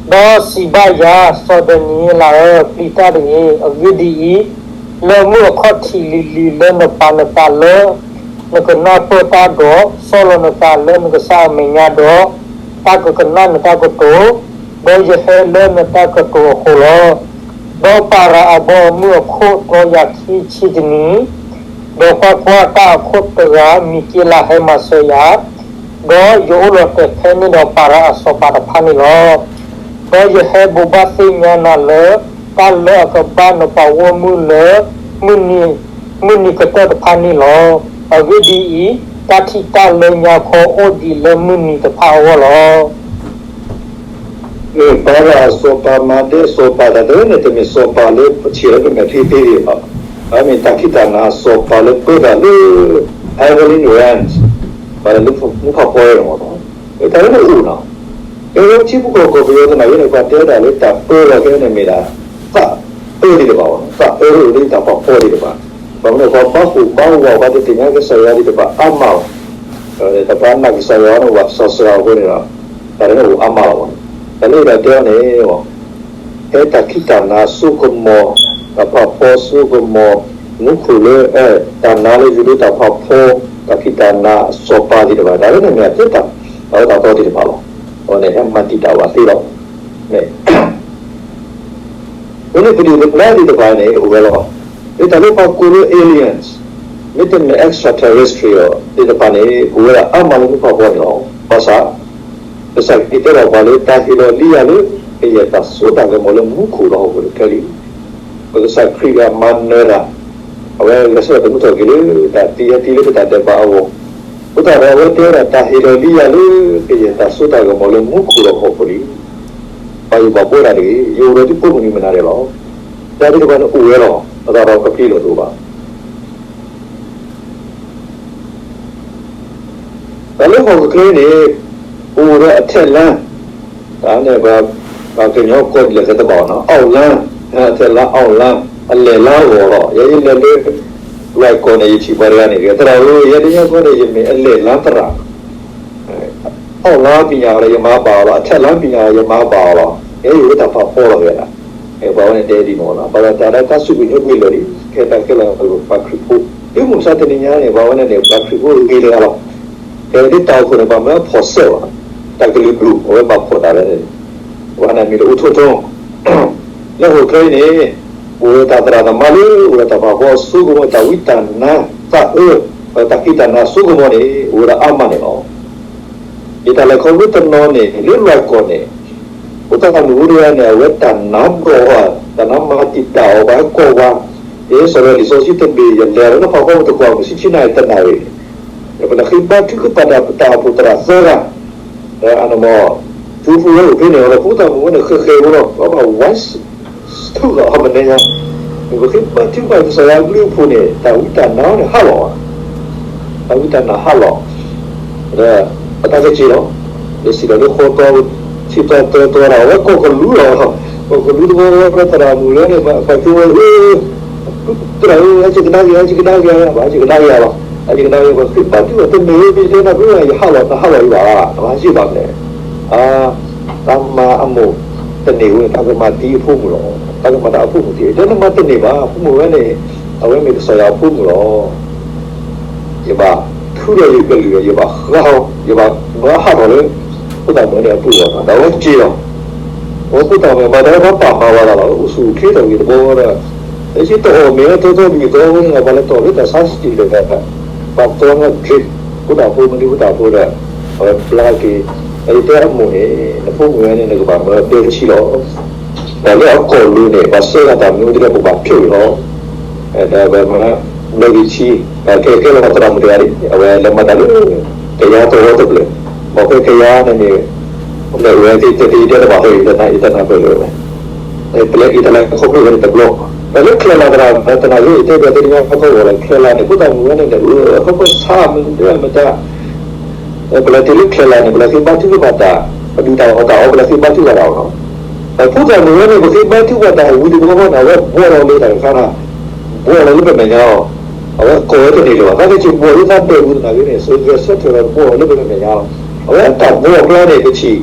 စံးဘၣ်ယၤ, စီၤဒၤနံးယ့လးဧၢ, ပျံၤတၢ်တဂ့ၤ. အဂ့ၢ်ဒ်အံၤ, လၢမုၢ်အခီၣ်ထံးလံၤလံၤလၢနပာ်နသးလၢ နကနၢ်ပၢၢ်တၢ်ဒီး ဆီလီၤနသးလၢနကစၢ်အမဲာ်ညါဒီး တၢ်ကကနၣ်နတၢ်ကတိၤ, ဒီးယဟဲလၢနတၢ်ကတိၤအဃိလီၤ. ဒီးပၤရၤအဘီအမုၢ်အခိၣ်တီယၤခံဆံတနံၤ, ဒီးကွၢ်ကွၢ်, တၢ်အခိၣ်တဂၤမံၤက့လးဟဲမၤစၢၤယၤ, ဒီးယအိၣ်လီၤတဲာ်ဖဲန့ၣ်ဒီးပၤရၤအစီၤပၤတဖၣ်န့ၣ်လီၤ. ဒီးယဟဲဘိးဘၣ်သ့ၣ်ညါနၤလၢ တၢ်လၢအကဘၣ်နပှၤဂီၢ်မုၢ်လၢ မုၢ်နံၤကတၢၢ်တဖၣ်န့ၣ်လီၤ. အဂ့ၢ်ဒ်အံၤ, တၢ်ထံၣ်တၢ်လၢညါခီအိၣ်ဒံးလၢမုၢ်နံၤတဖၣ်အဂီၢ်လီၤ. ပၤရၤအစီၤပၤမၤဒဲစီၤပၤတၢ်တဝဲန့ၣ် တမ့ၢ်စီၤပၤလၢပထံၣ်လၢပမဲာ်ချံသ့ဒံးဘၣ်. အမ့ၢ်တၢ်ခံးတၢ်နၤစီၤပၤလၢပၢတၢ်လၢ Evelyn Rand ပှၤလၢမူဖးဖီအံၤန့ၣ်မ့ၢ်နီၤ. တၢ်လၢနအိၣ်နီၤ, ကဲထံဖိကီၢ်ဖိကီၢ်ပယီၤသနာ်က့န့ၣ် ပှၤတဲဒၣ်လၢတၢ်ပၢလီၤကဲန့ၣ်မ့ၢ်ဒၣ် သးအၢသ့ၣ်တဖၣ်ဘၣ်, သးအၢအိၣ်လၢတၢ်ဖးဖီသ့ၣ်တဖၣ်. ဘၣ်မနုၤပှၤဘၣ်ဟူးဘၣ်ဝး ပှၤတသ့ၣ်ညါကစၢ်ယွၤသ့ၣ်တဖၣ်အါမးလီၤ. ဒီးပှၤနာ်ကစၢ်ယွၤန့ၣ် ပှၤစီၤစရၤအဃိန့ၣ်ဒီး တၢ်လၢနအိၣ်အါမးလီၤ. တၢ်လၢယဒၣ်တဲအီၤန့ၣ် ဖဲတၢ်ခံးတၢ်နၤစိကမီၤ, တၢ်ဖးဖီစိကမီၤ, မူခိၣ်လၢ တၢ်နါလၢယိၤဒိၣ်တၢ်ဖးဖီ, တၢ်ခံးတၢ်နၤအစီၤပၤသ့ၣ်တဖၣ် တၢ်လၢန့ၣ်မ့ၢ်အသ့တၢ် တၢ်အၢတၢ်သီသ့ၣ်တဖၣ်လီၤ. အဝဲန့ၣ်ဟဲမၤတံာ်တာ်ဝဲသ့လီၤ. အဃိန့ၣ်ပဒုၣ်ပဒါသ့ၣ်တဖၣ်န့ၣ် အိၣ်ဝဲလီၤ. လၢတၢ်လၢပှၤကိးလၢ aliens, မ့တမ့ၢ် extraterrestrial သ့ၣ်တဖၣ်န့ၣ် အိၣ်ဝဲဒၣ်အါမးလၢမူဖးဖီန့ၣ်လီၤ. ဘၣ်ဆၣ် ကစၢ်ခရံာ်တဲဘၣ်ပှၤလၢတၢ်ဟ့ၣ်လီၤလံယၤလၢ ကယဲၢ်တၢ်စိတၢ်ကမီၤလၢမူခိၣ်လီၤဟီၣ်ခိၣ်လၢခဲလံ. ပကစၢ်ခရံာ်ဂၤမၤနၢၤတၢ်, အဝဲဂဲၤဆၢထၢၣ်သမူထီၣ်က့ၤလၢတၢ်သံဟဲသံလၢပတၢ်ဒဲးဘးအဂီၢ်, အဃိသတးဒီးအဝဲတဲဝဲဒၣ်တၢ်ဟ့ၣ်လီၤလံယၤလၢ ကယဲၢ်တၢ်စိတၢ်ကမီၤလၢမူခိၣ်လီၤဟီၣ်ခိၣ်လံ. ပှၤယိၤဘၣ်ဘှီတၢ်တဂ့ၤ, ယအိၣ်ဒီးသုဖိမုၣ်နံၤမနၤဒဲးလီၤ. တၢ်သ့ၣ်တဖၣ်န့ၣ်အိၣ်ဝဲလီၤ. အသးဒီးကဖံးလိာ်တအိၣ်ဘၣ်. တၢ်လၢဟီၣ်ခိၣ်ချၢန့ၣ် အိၣ်ဒီးအထဲလါ, တၢ်န့ၣ် ပှၤကညီကိးဒ်လဲၣ်သ့ၣ်တဖၣ်နီၤ, အောက်လမ်း, ထဲလါ အောက်လမ်း, အလဲၤလါအဂီၢ်လီၤ. ယဲယလဲၤလၢ လွဲၢ်ကီၢ်န့ၣ် ယထံၣ်ပှၤတဂၤန့ၣ် သရၣ်ဧၢ, ယဲဒ်ညါခီန့ၣ် ယမ့ၢ်အလဲၤလါသရၣ် အောက်လမ်းပညာလီၤ ယမၤဘၣ်အီၤလီၤ, အထဲလမ်းပညာလီၤ ယမၤဘၣ်အီၤလီၤ. ယဲယအိၣ်လၢတၢ်ဖးဖီလီၤဝဲဒၣ်. ပှၤဝဲန့ၣ်တဲဒ်န့ၣ်လီၤ. ဘၣ်ဆၣ်တၢ်လၢတၢ်စူၢ်ကညီၤကွံာ်လၢာ်လံ, ခဲတၢ်ခဲလၢာ်ပှၤခရံာ်ဖိ, တုၤမုၢ်မဆါတနံၤညါန့ၣ် ပှၤဝဲန့ၣ်န့ၣ် ပှၤခရံာ်ဖိဂ့ၤတဂၤလီၤ. ဖဲဒ်တၢ်အိၣ်ဖှိၣ်န့ၣ် ပှၤမၢအဖီၣ်စဲးဘၣ်, တၢ်ကလုာ်ဒူၣ် အဝဲဘၣ်ဖီၣ်တၢ်ဝဲန့ၣ်, ပှၤနာ်မံၤလၢအိၣ်ထိၣ်ထိၣ် လၢဟီၣ်ခိၣ်ချၢအံၤန့ၣ် အိၣ်ဒီးတၢ်သရၣ်သမါလၢ အိၣ်ဒီးတၢ်ဖးဖီအစိကမီၤ တၢ်ဝံတၢ်နါ သးအၢ, ဒီးတၢ်ဃံတၢ်နါအစိကမီၤန့ၣ် အိၣ်ဝဲဒၣ်အါမးန့ၣ်လီၤ. ယတၢ်လဲၤခီဖျိတနီၤန့ၣ် လၢလွဲၢ်ကီၢ်န့ၣ် ဖိသၣ်မုၣ်ဖိတဂၤန့ၣ် အဝဲတၢ်နါဒိၣ်အီၤ, တၢ်နါမၤတံာ်တာ်အီၤ ပှၤဟဲကိးဝဲ, ယဲစီၤလီၤလံာ်စီဆှံတဘ့ၣ် ယလဲၤလီၤလၢဖးဖီတကွၢ် မုၢ်ဆံဆံနၣ်ရံၣ်တနၣ်ရံၣ်န့ၣ် ပနဃ့ဘါထုကဖၣ်ဒီးပတၢ်အိၣ်ဖှိၣ်သရၣ်သၢဂၤ, အနီၢ်မီၢ် ဖုဖုဝဲအိၣ်ဖဲန့ၣ်အီၤဒီး ဖိသၣ်မုၣ်ဝဲန့ၣ် ဃဲးဃဲးဝဲလီၤ, ပှၤဘၣ်ဝါ ဆူၣ်လီၤအီၤမနုၤညါ, ပဃ့ဘါထုကဖၣ်ကစၢ်ယွၤအဘျုးအဖှိၣ်န့ၣ် တၢ်ဝံတၢ်နါန့ၣ်ဟးလီၤ, တၢ်ဝံတၢ်နါဟးလီၤ, ဒီးပတၢ်ကဲက့ၤလီၤ, ဒီးစံးလီၤလၢဃီတီ ထံၣ်တၢ်တၢတၢဒီး အဝဲကီၢ်ကလူးလီၤ, ကီၢ်ကလူးတဘျီဘျီဒီးသရၣ်မုၣ်လၢန့ၣ် ပှၤကၠိဝဲ သရၣ်ဧၢ ဟဲက့ၤကဒါက့ၤ ဟဲက့ၤကဒါက့ၤ ဘၣ်ဟဲက့ၤကဒါက့ၤလီၤ, ဟဲက့ၤကဒါက့ၤ ပှၤဃ့ဘါထုကဖၣ်တမ့ၢ်ဝဲ မ့ၢ်တဲနၢ်ပၢၢ် ယဟးလီၤ နဟးလီၤယဘၣ်, နဟးယဘၣ်မလဲၣ်, တၢ်မၤအမိၢ်တန့ၢ်ဝဲန့ၣ် တၢ်ကမၤသံအဖိမုၣ်လီၤ, တၢ်ကမၤတၢ်အဖိမုၣ်သံ တဲနမၤတန့ၢ်ဘၣ် ဖိမုၣ်ဝဲန့ၣ် အဝဲမ့ၢ်ကစၢ်ယွၤအဖိမုၣ်လီၤ. ယဘၣ်ထုးဒီးယကလုၢ် ယဘၣ်ဃးအီၤ ယဘၣ်မၢအဟးထီၣ်လၢ ဖိသၣ်မုၣ်န့ၣ်အပူၤလီၤ, ဒီးအဝဲက့ၤလီၤ, အဝဲဖိသၣ်မုၣ်ဘၣ်ဒီးဘၣ်ပာ်မၤဝဲဒၣ်လီၤ အိၣ်ဆူၣ်အိၣ်ချ့ထီၣ်က့ၤတဘျီဒီး လၢခံတအီၣ်မ့ၤလၢတီတီမံၤသီဝဲန့ၣ် ပှၤလဲၤတီၢ်လၢတၢ်ဆါစံၣ်ဒီး ပှၤသီနီၣ် drip ဖိဒၣ်ဖိမနုၤဖိသၣ်ဖိဒီး အဝဲဘျါက့ၤ, ဒီးယတဲအမိၢ်န့ၣ် နဖိမုၣ်ဝဲန့ၣ် နကဘၣ်မၢအဒၢထံလီၤ ဒီးလၢအကီၢ်လိၤန့ၣ် ပှၤစဲဂၤတၢ်မနုၤဒ်လဲၣ် ပဘၣ်ဖျိးအံၤလီၤ. ဒီးပမၤဘျၢက့ၤထံ, ဒီးကဲကဲလီၤသရၣ်မုၣ်တဂၤလံ အဝဲလဲၤမၤတၢ်လၢ ကယၤသဝီတဖျၢၣ်, ဘၣ်ဖဲကယၤန့ၣ်န့ၣ် လဲၤဝဲသ့ၣ်တဲသ့ၣ်တဲတဘၣ်ဟဲအံၤတနၤအံၤတနၤဖဲလၢဝဲ ပလဲၤအံၤတနၤခီဖျိဝဲန့ၣ်တဘျီ, ဒီး လၢချၢလၤသရၣ် သနာ်က့ ယတဲဘၣ်သ့ၣ်ညါခီဂီၢ်လၢ ချၢလၤန့ၣ် ဖိသၣ်မုၣ်ဝဲန့ၣ်န့ၣ် ဟီၣ်ခိၣ်ဆါမတၤမတၤ ပလဲၤတုၤလၢချၢလၤန့ၣ် ပလဲၤဃ့ဘါထုကဖၣ်တၢ် ပဒုၣ်တၢ်အီၣ်တၢ်အီ ပလဲၤဃ့ဘါထုကဖၣ်တၢ်အီၤနီၤ. ဖိသၣ်မုၣ်ဝဲန့ၣ် ပဃ့ဘါထုကဖၣ်တၢ်ဝံၤတဘျီဃီန့ၣ် အဝဲဘှီလီၤလၢတၢ်တခါန့ၣ် ဘှီလီၤလၢပမဲာ်ညါအီၤ, အဝဲကိးဝဲတန့ၢ်လၢၤဘၣ်. သနာ်က့ဘှီလၢသးဒၢးပူၤသနာ်က့န့ၣ် စၢၤဂဲၤဆၢထၢၣ်လီၤတဘှီလီၤလၢပမဲာ်ညါလီၤ. အဝဲတၢ်ဘှီအကျါန့ၣ် ပထံၣ်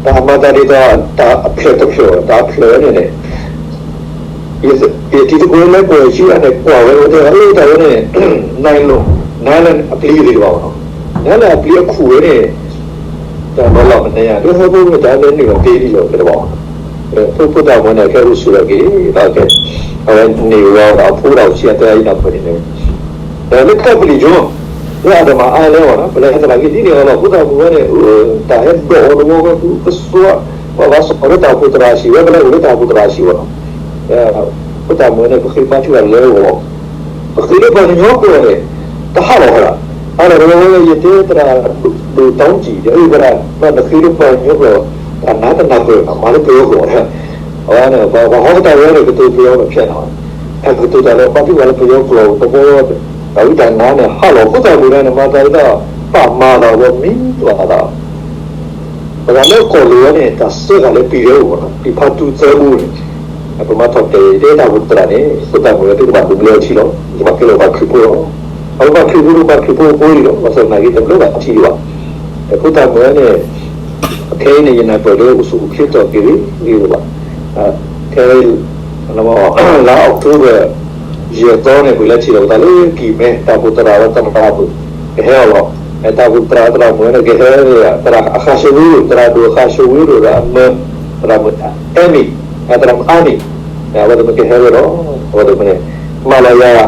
တၢ်မၤသးဒ်သိး တၢ်အဖျၢၣ်တဖျၢၣ် တၢ်အဖျၢၣ်ဝဲန့ၣ်န့ၣ် ယတံၤသကိးလၢကွၢ်ဆူၣ်န့ၣ် ကွၢ်ဝဲဝဲတဲ အၢ တၢ်ဝဲန့ၣ် nylon, nylon အပျံၤသ့ၣ်တဖၣ်ဘၣ်နီၤ, nylon အပျံၤအခူၣ်ဝဲန့ၣ် တၢ်မၤလီၤမနုၤညါ လၢဟီၣ်ခိၣ်မ့ၢ်တၢ်လၢနုာ်လီၤသ့ဒ်လီၤသ့တဘၣ်ဘၣ်. ဖိဖိသၣ်မုၣ်န့ၣ် အကဲအိၣ်ဆူၣ်ထီၣ်က့ၤ ဒီးကဲ အဝဲန့ၢ်ဝဲဒီးအဖိဒီးအဆံးအသၢအံၤနၢ်ပၢၢ်န့ၣ်န့ၣ် ဒီးလၢကီၢ်ပလံၣ်ကၠိ လၢအဒမၤအါလဲၣ်ဘၣ်နီၤ ပလဲၤသနာ်က့ဒ်န့ၣ်အီၤလီၤ. ဖိသၣ်မုၣ်ဝဲန့ၣ် တၢ်ဟဲဒိးအီၤတဝီဝဲ သုကစွါ ပှၤဘၣ်စီၣ်လၢတၢ်အိၣ်ဖှိၣ်သရၣ်ဆံးဝဲ ပလဲၤအိၣ်လၢတၢ်အိၣ်ဖှိၣ်သရၣ်ဆံးဘၣ်နီၤ. ဖိသၣ်မုၣ်ဝဲန့ၣ် ပဃ့ဘါထုကဖၣ်လၢအဂီၢ် ပဃ့လၢပှၤကညီကျိာ်န့ၣ် တဟးလီၤဝဲဒၣ်. အါလီၤတဝီဝဲ ယတဲသရၣ်ဒိၣ်တီကံၣ် ယအၢသရၣ် ဘၣ်နဃ့လၢပှၤကညီကျိာ် တၢ်နါတနၢ်ပၢၢ်နီၤ မၤလၢပယီၤကျိာ် အဝဲန့ၣ် ပှၤဟီကတၢၢ်ဝဲန့ၣ် ကတိၤပယီၤမ့ၢ်ဖျဲးနီၤ တၢ်ကတိၤတၢ်လၢဘါထုကဖၣ်လၢပယီၤကျိာ် တဘီ တၢ်ဝံတၢ်နါန့ၣ် ဟးလီၤ ဖိသၣ်မုၣ်န့ၣ် မၤသးဒ်သိး ပာ်မၤသးဒီးမံဘၣ်သး ပှၤလၢကီၢ်လိၤဝဲန့ၣ် တၢ်စၢဃာ်လၢပံၤဒဲအိၣ်နီၤ ပံၤဖးတူသၢဘိန့ၣ် ပမၤထီၣ်တဲာ် တဲတၢ်အိၣ်ဖှိၣ်သရၣ်န့ၣ် ဖိသၣ်မုၣ်ဝဲသ့ၣ်တဖၣ်ဒိးဘျၢအထံလီၤ ယဘၣ်ကဲလီၤပှၤခရံာ်ဖိလီၤ. အဝဲပှၤခရံာ်ဖိဒိၣ်ပှၤခရံာ်ဖိအဃိအံၤလီၤ ဘၣ်ဆၣ်သနာ်က့တဘျၢဘၣ်ထံဒံးဘၣ်. ဖိသၣ်မုၣ်ဝဲန့ၣ် ခဲအံၤန့ၣ် ယနၢ်ပၢၢ်လၢအိၣ်ဆူၣ်အိၣ်ချ့ထီၣ်က့ၤဂ့ၤဂ့ၤဘၣ်. ခဲ လါ October ယဲၢ်သီန့ၣ် ပလဲၤထံၣ်လိာ်ပသးလၢကံၢ်မဲ တၢ်အိၣ်ဖှိၣ်သရၣ်ဒီးသရၣ်မုၣ် ကဟဲအီၤလီၤ. တၢ်အိၣ်ဖှိၣ်သရၣ်သရၣ်မုၣ်ဝဲန့ၣ် ကဟဲ သရၣ်အဃါၡိဝ့ရိၣ် သရၣ်ဒိၣ်အဃါၡိဝ့ရိၣ်ဒီးအမၢ သရၣ်မုၣ် Amy သရၣ်မုၣ် Amy အဝဲသ့ၣ်မ့ၢ်ကဟဲဝဲဒီး အဝဲသ့ၣ်မ့ၢ်န့ၣ် မၤလီၤယၤ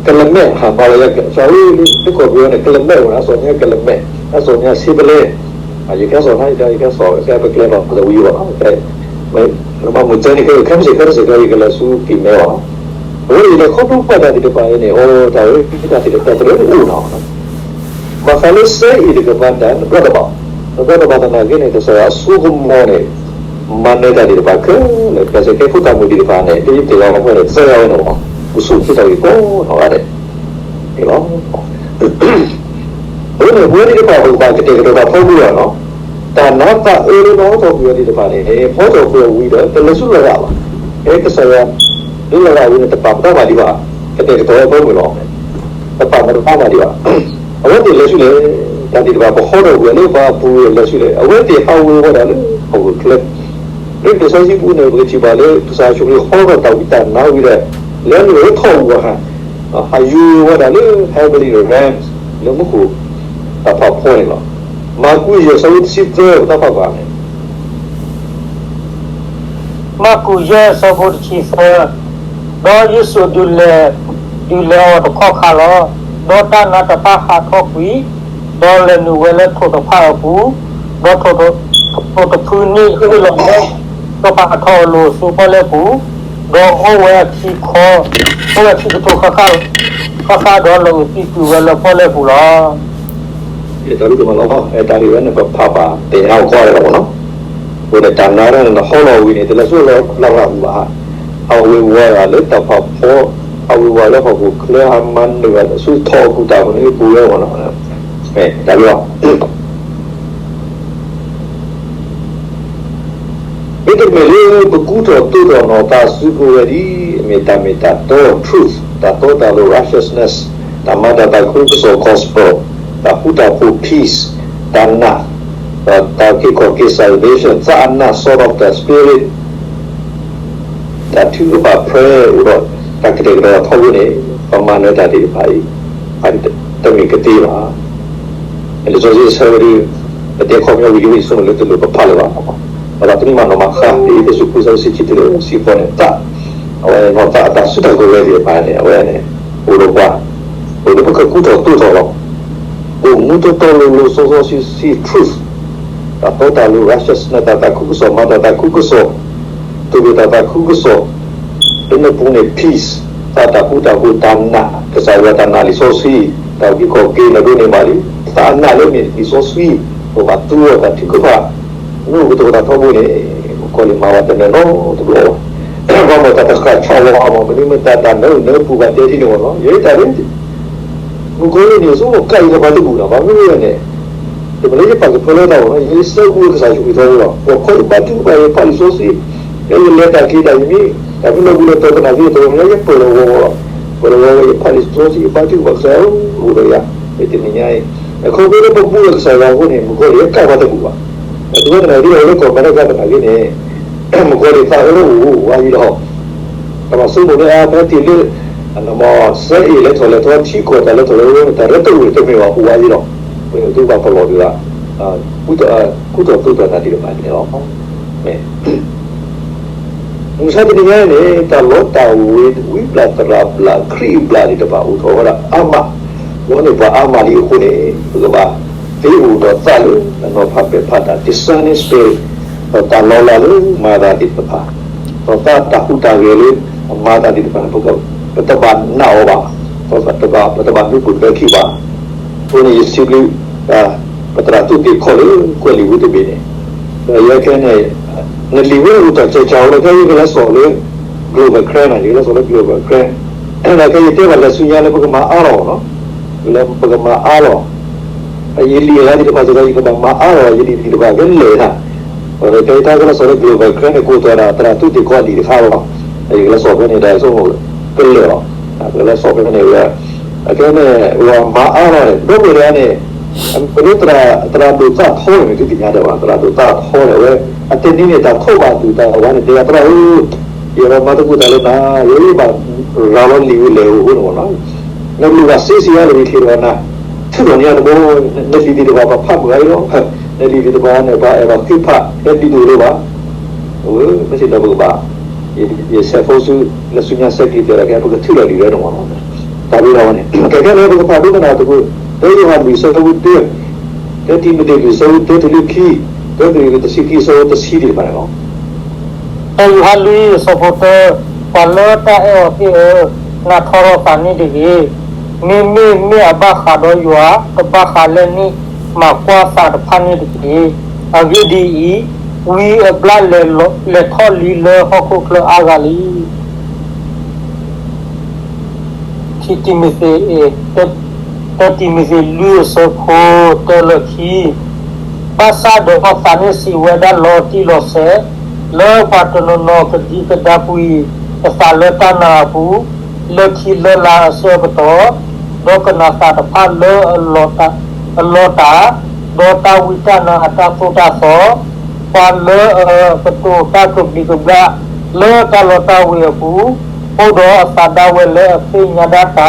ကလမဲာ် မၤလီၤယၤ ကၢ်ဝဲ လၢကီၢ်ပယီၤန့ၣ် ကလမဲာ်ဝဲန့ၣ် အစီၣ်ညါကလမဲာ် အစီၣ်ညါဆ့ပလဲ ယကဲစီၣ်နါ ယကဲစီၣ် ကဲပကျဲၤဘၣ်ပသဝံၤဘၣ် ကဲ မၤမုာ်စၢၤန့ၣ် ကဲခဲမုၢ်ဆ့ၣ်ခဲတစ့ၢ်ကီး ယကလဲၤဆူကံၢ်မဲဘၣ်. အဃိန့ၣ် ယလဲၤခီဖျိဘၣ်တၢ်သ့ၣ်တဖၣ်အံၤန့ၣ် အိၣ်တၢ်ဝဲတၢ်သ့ၣ်တဖၣ်တရၢအိၣ်နီၤ ဘၣ်ဃးလၢစဲအံၤတကမၤတၢ် နဘျီတဘၣ် နဘျီတဘၣ်သနာ်က့န့ၣ် ကစၢ်ယွၤအစိကမီၤန့ၣ် မၤနၢၤတၢ်သ့ၣ်တဖၣ်ခဲလၢာ် ကစၢ်ကဲဖိသၣ်မုၣ်သ့ၣ်တဖၣ်န့ၣ် လၢယတဲလီၤနဖိန့ၣ် သၢဂၤဝဲန့ၣ်လီၤ အိၣ်ဆူၣ်အိၣ်ချ့ထီၣ်က့ၤကိးနီၢ်ဂၤဒဲးန့ၣ်လီၤ. အဃိန့ၣ် ပဝဲသ့ၣ်တဖၣ်ပကဘၣ်ကတဲာ်ကတီၤတၢ်ထီဘိလီၤနီၤ တၢ်နါသးအၢလၢနဟီထီၣ်ကွံာ်အီၤသ့ၣ်တဖၣ်န့ၣ် ဟီထီၣ်ကွံာ်အီၤဝံၤဒီး တလဲၤဆူလရာ်ဘၣ်. ကဲကစၢ်ယွၤ လၢလရာ်ဝံၤန့ၣ် တပာ်ပသးဘၣ်ဒံးဘၣ် ကတဲာ်ကတီၤဝဲအဖၢမုၢ်လီၤ. တပာ်ပသးဘၣ်ဒံးဘၣ်. အဝဲသ့ၣ်လဲၤဆူလဲၣ်, တၢ်သ့ၣ်တဖၣ်ပဟီထီၣ်ကွံာ်အီၤလၢပှၤအပူၤလဲၤဆူလဲၣ်, အဝဲသ့ၣ်ဟးဝ့ၤဝီၤဒၣ်လၢဟီၣ်ခိၣ်ချၢ လၢလံာ်စီဆှံပူၤန့ၣ် ပကထံၣ်ဘၣ်လၢ ကစၢ်ယ့ၣ်ၡူးခရံာ်ဟီထီၣ်တၢ်ဝံတၢ်နါဝံၤဒီး လဲၤနုာ်လၢထီၣ်ပူၤအဟါ, ဟးယွၤဝဲဒၣ်လၢ heavenly realms လၢမူခိၣ်တၢ်ဖးဖီန့ၣ်လီၤ. မၢ်ကူးယဲၢ်ဆၢဖိတဆံသၢ ပတၢ်ဖးကွၢ်န့ၣ် မၢ်ကူးယဲၢ်ဆၢဖိတဆံသၢ, ဒီးယ့ၣ်ၡူးဒုးလဲၤ, ဒုးလဲၤအီၤတခီခါလီၤ. ဒီးတၢ်နါတဖၣ်ဟးထီၣ်ကွံာ်, ဒီးလဲၤနုာ်ဝဲလၢထိၣ်တဖၣ်အပူၤ, ဒီးထိၣ်တဖုန့ၣ်ဟ့ၣ်လီၤဝဲ စီၤပၤထီအလိၤဆူပီၣ်လဲၣ်ပူၤ, ဒီးအိၣ်ဝဲအခံခီ, အိၣ်ဝဲခံကထိဃၣ်ဃၣ်, ဃၣ်ဃၣ်ဒီးလီၤဂာ်သံကွံာ်ဝဲလၢပီၣ်လဲၣ်ပူၤလီၤ. တၢ်လၢကမၤလီၤ, တၢ်ဂ့ၢ်ဝဲန့ၣ် ပဖးဘၣ်သ့ၣ်ညါအီၤကီးလီၤမ့ၢ်နီၤ. အဃိန့ၣ် တၢ်နါန့ၣ် နဟီလီၤဝံၤန့ၣ် တလဲၤဆူလရာ်ပူၤဘၣ်, ဟးဝ့ၤဝီၤဒၣ်လၢတၢ်ဖးဖီ, ဟးဝ့ၤဝီၤလၢဟီၣ်ခိၣ်ချၢ ဟးမၤနၢၤအီၤဆူထီၣ်အကူၣ်တၢ်မနုၤအပူၤဝဲမ့ၢ်နီၤ. တၢ်လီၤ မ့တမ့ၢ်လၢပကူထီၣ်သိးထီၣ်နီၢ်သးစုကဝဲၤဒ် မ့ၢ်တၢ်မ့ၢ်တၢ်တီ truth, တၢ်တီတၢ်လိၤ righteousness, တၢ်မၤတၢ်သးခုကစီၣ် gospel, တၢ်ဃူတၢ်ဖိး peace, တၢ်နာ်, တၢ်က့ၤခီၣ်က့ၤ salvation, သးအနး sword of the Spirit, တၢ်ထုကဖၣ် prayer အိၣ်ဒီး တၢ်ကတဲာ်ကတီၤထီဘိန့ၣ် ပမၤနၢၤတၢ်သ့ၣ်တဖၣ်အံၤ တမ့ၢ်ကသ့ဘၣ်. လံာ်စီဆှံဆၢဝဲဒၣ် ပတဲခီပညီဝံၤလံ ဆိကမိၣ်လၢတလိၣ်ပဖးလၢၤဘၣ်. ပဘၣ်တနံၤမၤနီၢ်မၤဃါ လံာ်အ့းဖ့းစူး ဃုဆၢ ဆံခံတုၤလၢဆံဃိးန့ၣ် သး, အဝဲနီၢ်သးအတၢ်စုတၢ်ကဝဲၤသ့ၣ်တဖၣ်န့ၣ် အဝဲန့ၣ် အိၣ်ဒီးပှၤ, အိၣ်လၢပကကူထီၣ်သိးထီၣ်လီၤ. အိၣ်မူတီတီလိၤလိၤစီစီဆှံဆှံ truth, တၢ်တီတၢ်လိၤ righteousness တၢ်သးခုကစီၣ် မၤတၢ်သးခုကစီၣ် တူၢ်လိာ်တၢ်သးခုကစီၣ်, လၢနပူၤန့ၣ် peace, သးတၢ်ဃူတၢ်ဖိး တၢ်နာ် ကစၢ်ယွၤတၢ်နာ်လံာ်စီဆှံ, တၢ်က့ၤခီၣ်က့ၤ နဒိးန့ၢ်ဘၣ်လံ, သးအနးလၢမ့ၢ်လံာ်စီဆှံ, ပဘၣ်သူအီၤတၢ်ထုကဖၣ်, မ့ၢ်အိၣ်ကတိၤတၢ်ထီဘိန့ၣ် ပကီၢ်လံမၤဝဲတမ့ၢ်နီတဘျီဘၣ်. မ့ၢ်တၢ်တဃၣ်ဆီၣ်လီၤအမ့ၢ် မ့မ့ၢ်တၢ်တၢ်နၢအုၣ်နၢပူၤဘၣ်တဲထံန့ၣ်မ့ၢ်နီၤ ယဲတၢ်လၢ မုၣ်ကီၤလံၢ်န့ၣ် ဆိကမိၣ်ကၣ်အံၤကဘၣ်တဘူၣ်နီၤ ဘၣ်မနုၤလဲၣ်န့ၣ် တမ့ၢ်လၢယပာ်ကဖၢလၢတၢ်အီၤနီၤ ယဆၢဂ့ၤကစၢ်ယ့ၣ်ၡူးခရံာ်သီလီၤ ပှၤဖီယဘါထုကဖၣ်ယဖးလံာ်စီဆှံ လၢယလဲၤတၢ်က့ၤတၢ်ယမ့ၢ် တၢ်မ့ၢ်လီၤပူၤလီၤတီၤပနၢ်က့ၤတီၤ လၢယပၢၢ်လီၤဂီၤဂီၤလီၤ ပၢၢ်လီၤဂီၤဂီၤ ယဖးလံာ်စီဆှံယဘါထုကဖၣ်ကစၢ်ဧၢ အိၣ်ဒီးယၤ တနံၤညါအံၤ အခီဖျိလၢပဘူၣ်လီၤကစၢ်ယွၤအဃိန့ၣ် မုၣ်ကီၤလံၢ်ကၣ်ပှၤတဘူၣ်ဘၣ် တုၤဝဲတနၢ်ဒ်အဝဲလၢကီၢ်အမဲရကၤတနၢ်က့ၤန့ၣ် မုၣ်ကီၤလံၢ်သးအၢလၢအိၣ်ဝါယံၤလီၤ တၢ်မၤစိမိၤလၢအါဖဲတ့ၢ်လၢ စဲအ့ၣ်လဲၤထီၣ်လဲၤထီ ထံကီၢ်တၢ်လဲၤထီၣ်လဲၤထီ တၢ်ရဲၣ်တအိၣ်တမ့ၢ်ဘၣ်အိၣ်ဝါယံၤလီၤ ပှၤန့ၣ်သုဘၣ်ပလီၢ်ဒုးဒၣ် ကူထီၣ်သိးထီၣ်တၢ်သ့ၣ်တဖၣ်န့ၣ်လီၤ မုၢ်ဆါတနံၤညါန့ၣ် တၢ်လီတၢ်ဝ့ၤ ဝံဘျၣ်သရၣ်ဘျၣ် ခရံာ်ဘျၣ်သ့ၣ်တဖၣ် အိၣ်ထီၣ်ဝဲဒၣ်အါမး လီန့ၢ်ပှၤအါမးလံအဃိန့ၣ် ပကဘၣ်သ့အိၣ်ဒီးသးလၢ အနီၤဖးပဲာ်ဖးတၢ် discerning spirit ဒီးတၢ်လီၤလးလၢမၤသးသ့ၣ်တဖၣ် ဒီးသးတၢ်ဟူးတၢ်ဂဲၤလၢအမၤသးသ့ၣ်တဖၣ်န့ၣ် ပတဘၣ်နာ်အီၤဘၣ် ပတဘၣ်မနုၤပိာ်ထွဲခံဘၣ် အဃိန့ၣ်ယစံးဘျုး ပသရၣ်သူၣ်က့ၤခီၣ်လၢကွဲးလံာ်ဝံတဘ့ၣ်န့ၣ် ဒီးယဲခဲန့ၣ် နလံာ်ဝဲအိၣ်တၢ်ကဲးကီးလၢခဲအံၤကလဲၤစိာ်လၢ global trend န့ၣ် ယကလဲၤစိာ်လၢ global trend ဒီးခဲအံၤတဲဘၣ်လဲၤဆူညါလၢပကမၤအါထီၣ်နီၤ လၢပကမၤအါထီၣ် ယလံာ်အဂၤသ့ၣ်တဖၣ်စ့ၢ်ကီး ယကဘၣ်မၤအါထီၣ် ယလံာ်သ့ၣ်တဖၣ်ကလဲၤတၢ် ဒီးခဲအံၤတၢ်ကလဲၤစိာ်လၢ global trend န့ၣ် ကိးတီၤဒၣ်သရၣ်သူၣ်က့ၤခီၣ်လံာ်တခါလီၤ ယကလဲၤစိာ်ဖဲန့ၣ်ဒီးဆိကမိၣ်ကလဲၤလီၤ ကလဲၤစိာ်ဖဲန့ၣ်ဝဲ အခဲန့ၣ် ပမၤအါထီၣ်န့ၣ် ဒီပုၢ်ဝဲၢ်န့ၣ် ပလၢသရၣ်ဒိၣ်သၣ်ထီန့ၣ် သုသ့ၣ်ညါဒဲးဘၣ် သရၣ်ဒိၣ်သၣ်ထီန့ၣ်ဝဲ အတနံၤန့ၣ် တၢ်ထီၣ်ဘၣ်အသူၣ်တၢ်ဝါန့ၣ် တဲသရၣ်ဧၢ ယအဲၣ်ဒိးမၤသကိးတၢ်လၢနၤ ယဘၣ်ရၤလီၤလံာ်ဝံၤလဲၣ်အဃိန့ၣ်မ့ၢ်နီၤ နလိၣ်ဘၣ်စ့စ့ဧါ လၢယချ့ဒီးနၤ ထုးထီၣ်န့ၢ်အတဘိ နလံာ်သ့ၣ်တဖၣ်ပဖးမုာ်အါအံၤလီၤ နလံာ်သ့ၣ်တဖၣ်န့ၣ် ပှၤအဲၣ်ဒိးဃ့ဖး ဟဲဒ်သိးလၢၤဘၣ် အဝဲမ့ၢ်စ့ၢ်ကီးပကဘၣ် ယဆဲးဖိဆူ လၢဆူညါဆဲးကျံးတဲဒၣ်ကဲ ပကထုးထီၣ်လံာ်ဝဲန့ၣ်မ့ၢ်နီၤ တၢ်ဘျုးလီၤဝဲန့ၣ် ကဲခဲန့ၣ် ပကဖးဒိကနၣ်သကိး တၢယိၤဟၣ်လွံၢ်ဆၢဖိတၢ တၢတံၤမသ့းလွံၢ်ဆၢဖိတၢ တုၤလၢခံ တၢကရံၣ်သူးတဆံခံဆၢဖိတဆံသ့ၣ်တဖၣ်န့ၣ်လီၤ. တၢယိၤဟၣ်လွံၢ်ဆၢဖိတၢ, ပှၤလၢတၢ်အဲၣ်အီၤသ့ၣ်ဧၢ, နၤထီထီၣ်သးန့ၣ်တဂ့ၤ. မ့မ့ၢ်မ့ၢ်အဘၣ်ဃးဒီးယွၤ, တဘၣ်ဃးလၢန့ၣ်မၤကွၢ်သးတဖၣ်န့ၣ်တက့ၢ်. အဂ့ၢ်ဒ်အံၤ, ဝံအဘျၣ်လဲၤထီၣ်လံလၢဟီၣ်ခိၣ်ချၢအါဂၤလံ. ခံတံၤမသ့း, တၢတံၤမသ့းလွံၢ်အဆၢဖိတၢလၢခံ, ဘၣ်ဆၣ်ဒီးသးန့ၣ်စံးဝဲဒၣ်လီၤတံၢ်လီၤဆဲး, လၢပှၤတနီၤနီၤကဒံကဒါကွံာ်အသးလၢတၢ်နာ်အပူၤ, လၢခံလၢလါအဆၢကတီၢ်, ဒီးကနၣ်သးတဖၣ်လၢအလီတၢ်, ဒီးတၢ်ဝံတၢ်နါအတၢ်သိၣ်တၢ်သီ, ပှၤလၢအကတိၤတၢ်ကဘျံးကဘျၣ် လၢတၢ်လီတၢ်ဝ့ၤအပူၤ, အိၣ်ဒီးအသးဒၣ်ဝဲလၢအသ့ၣ်ညါဒၣ်တၢ်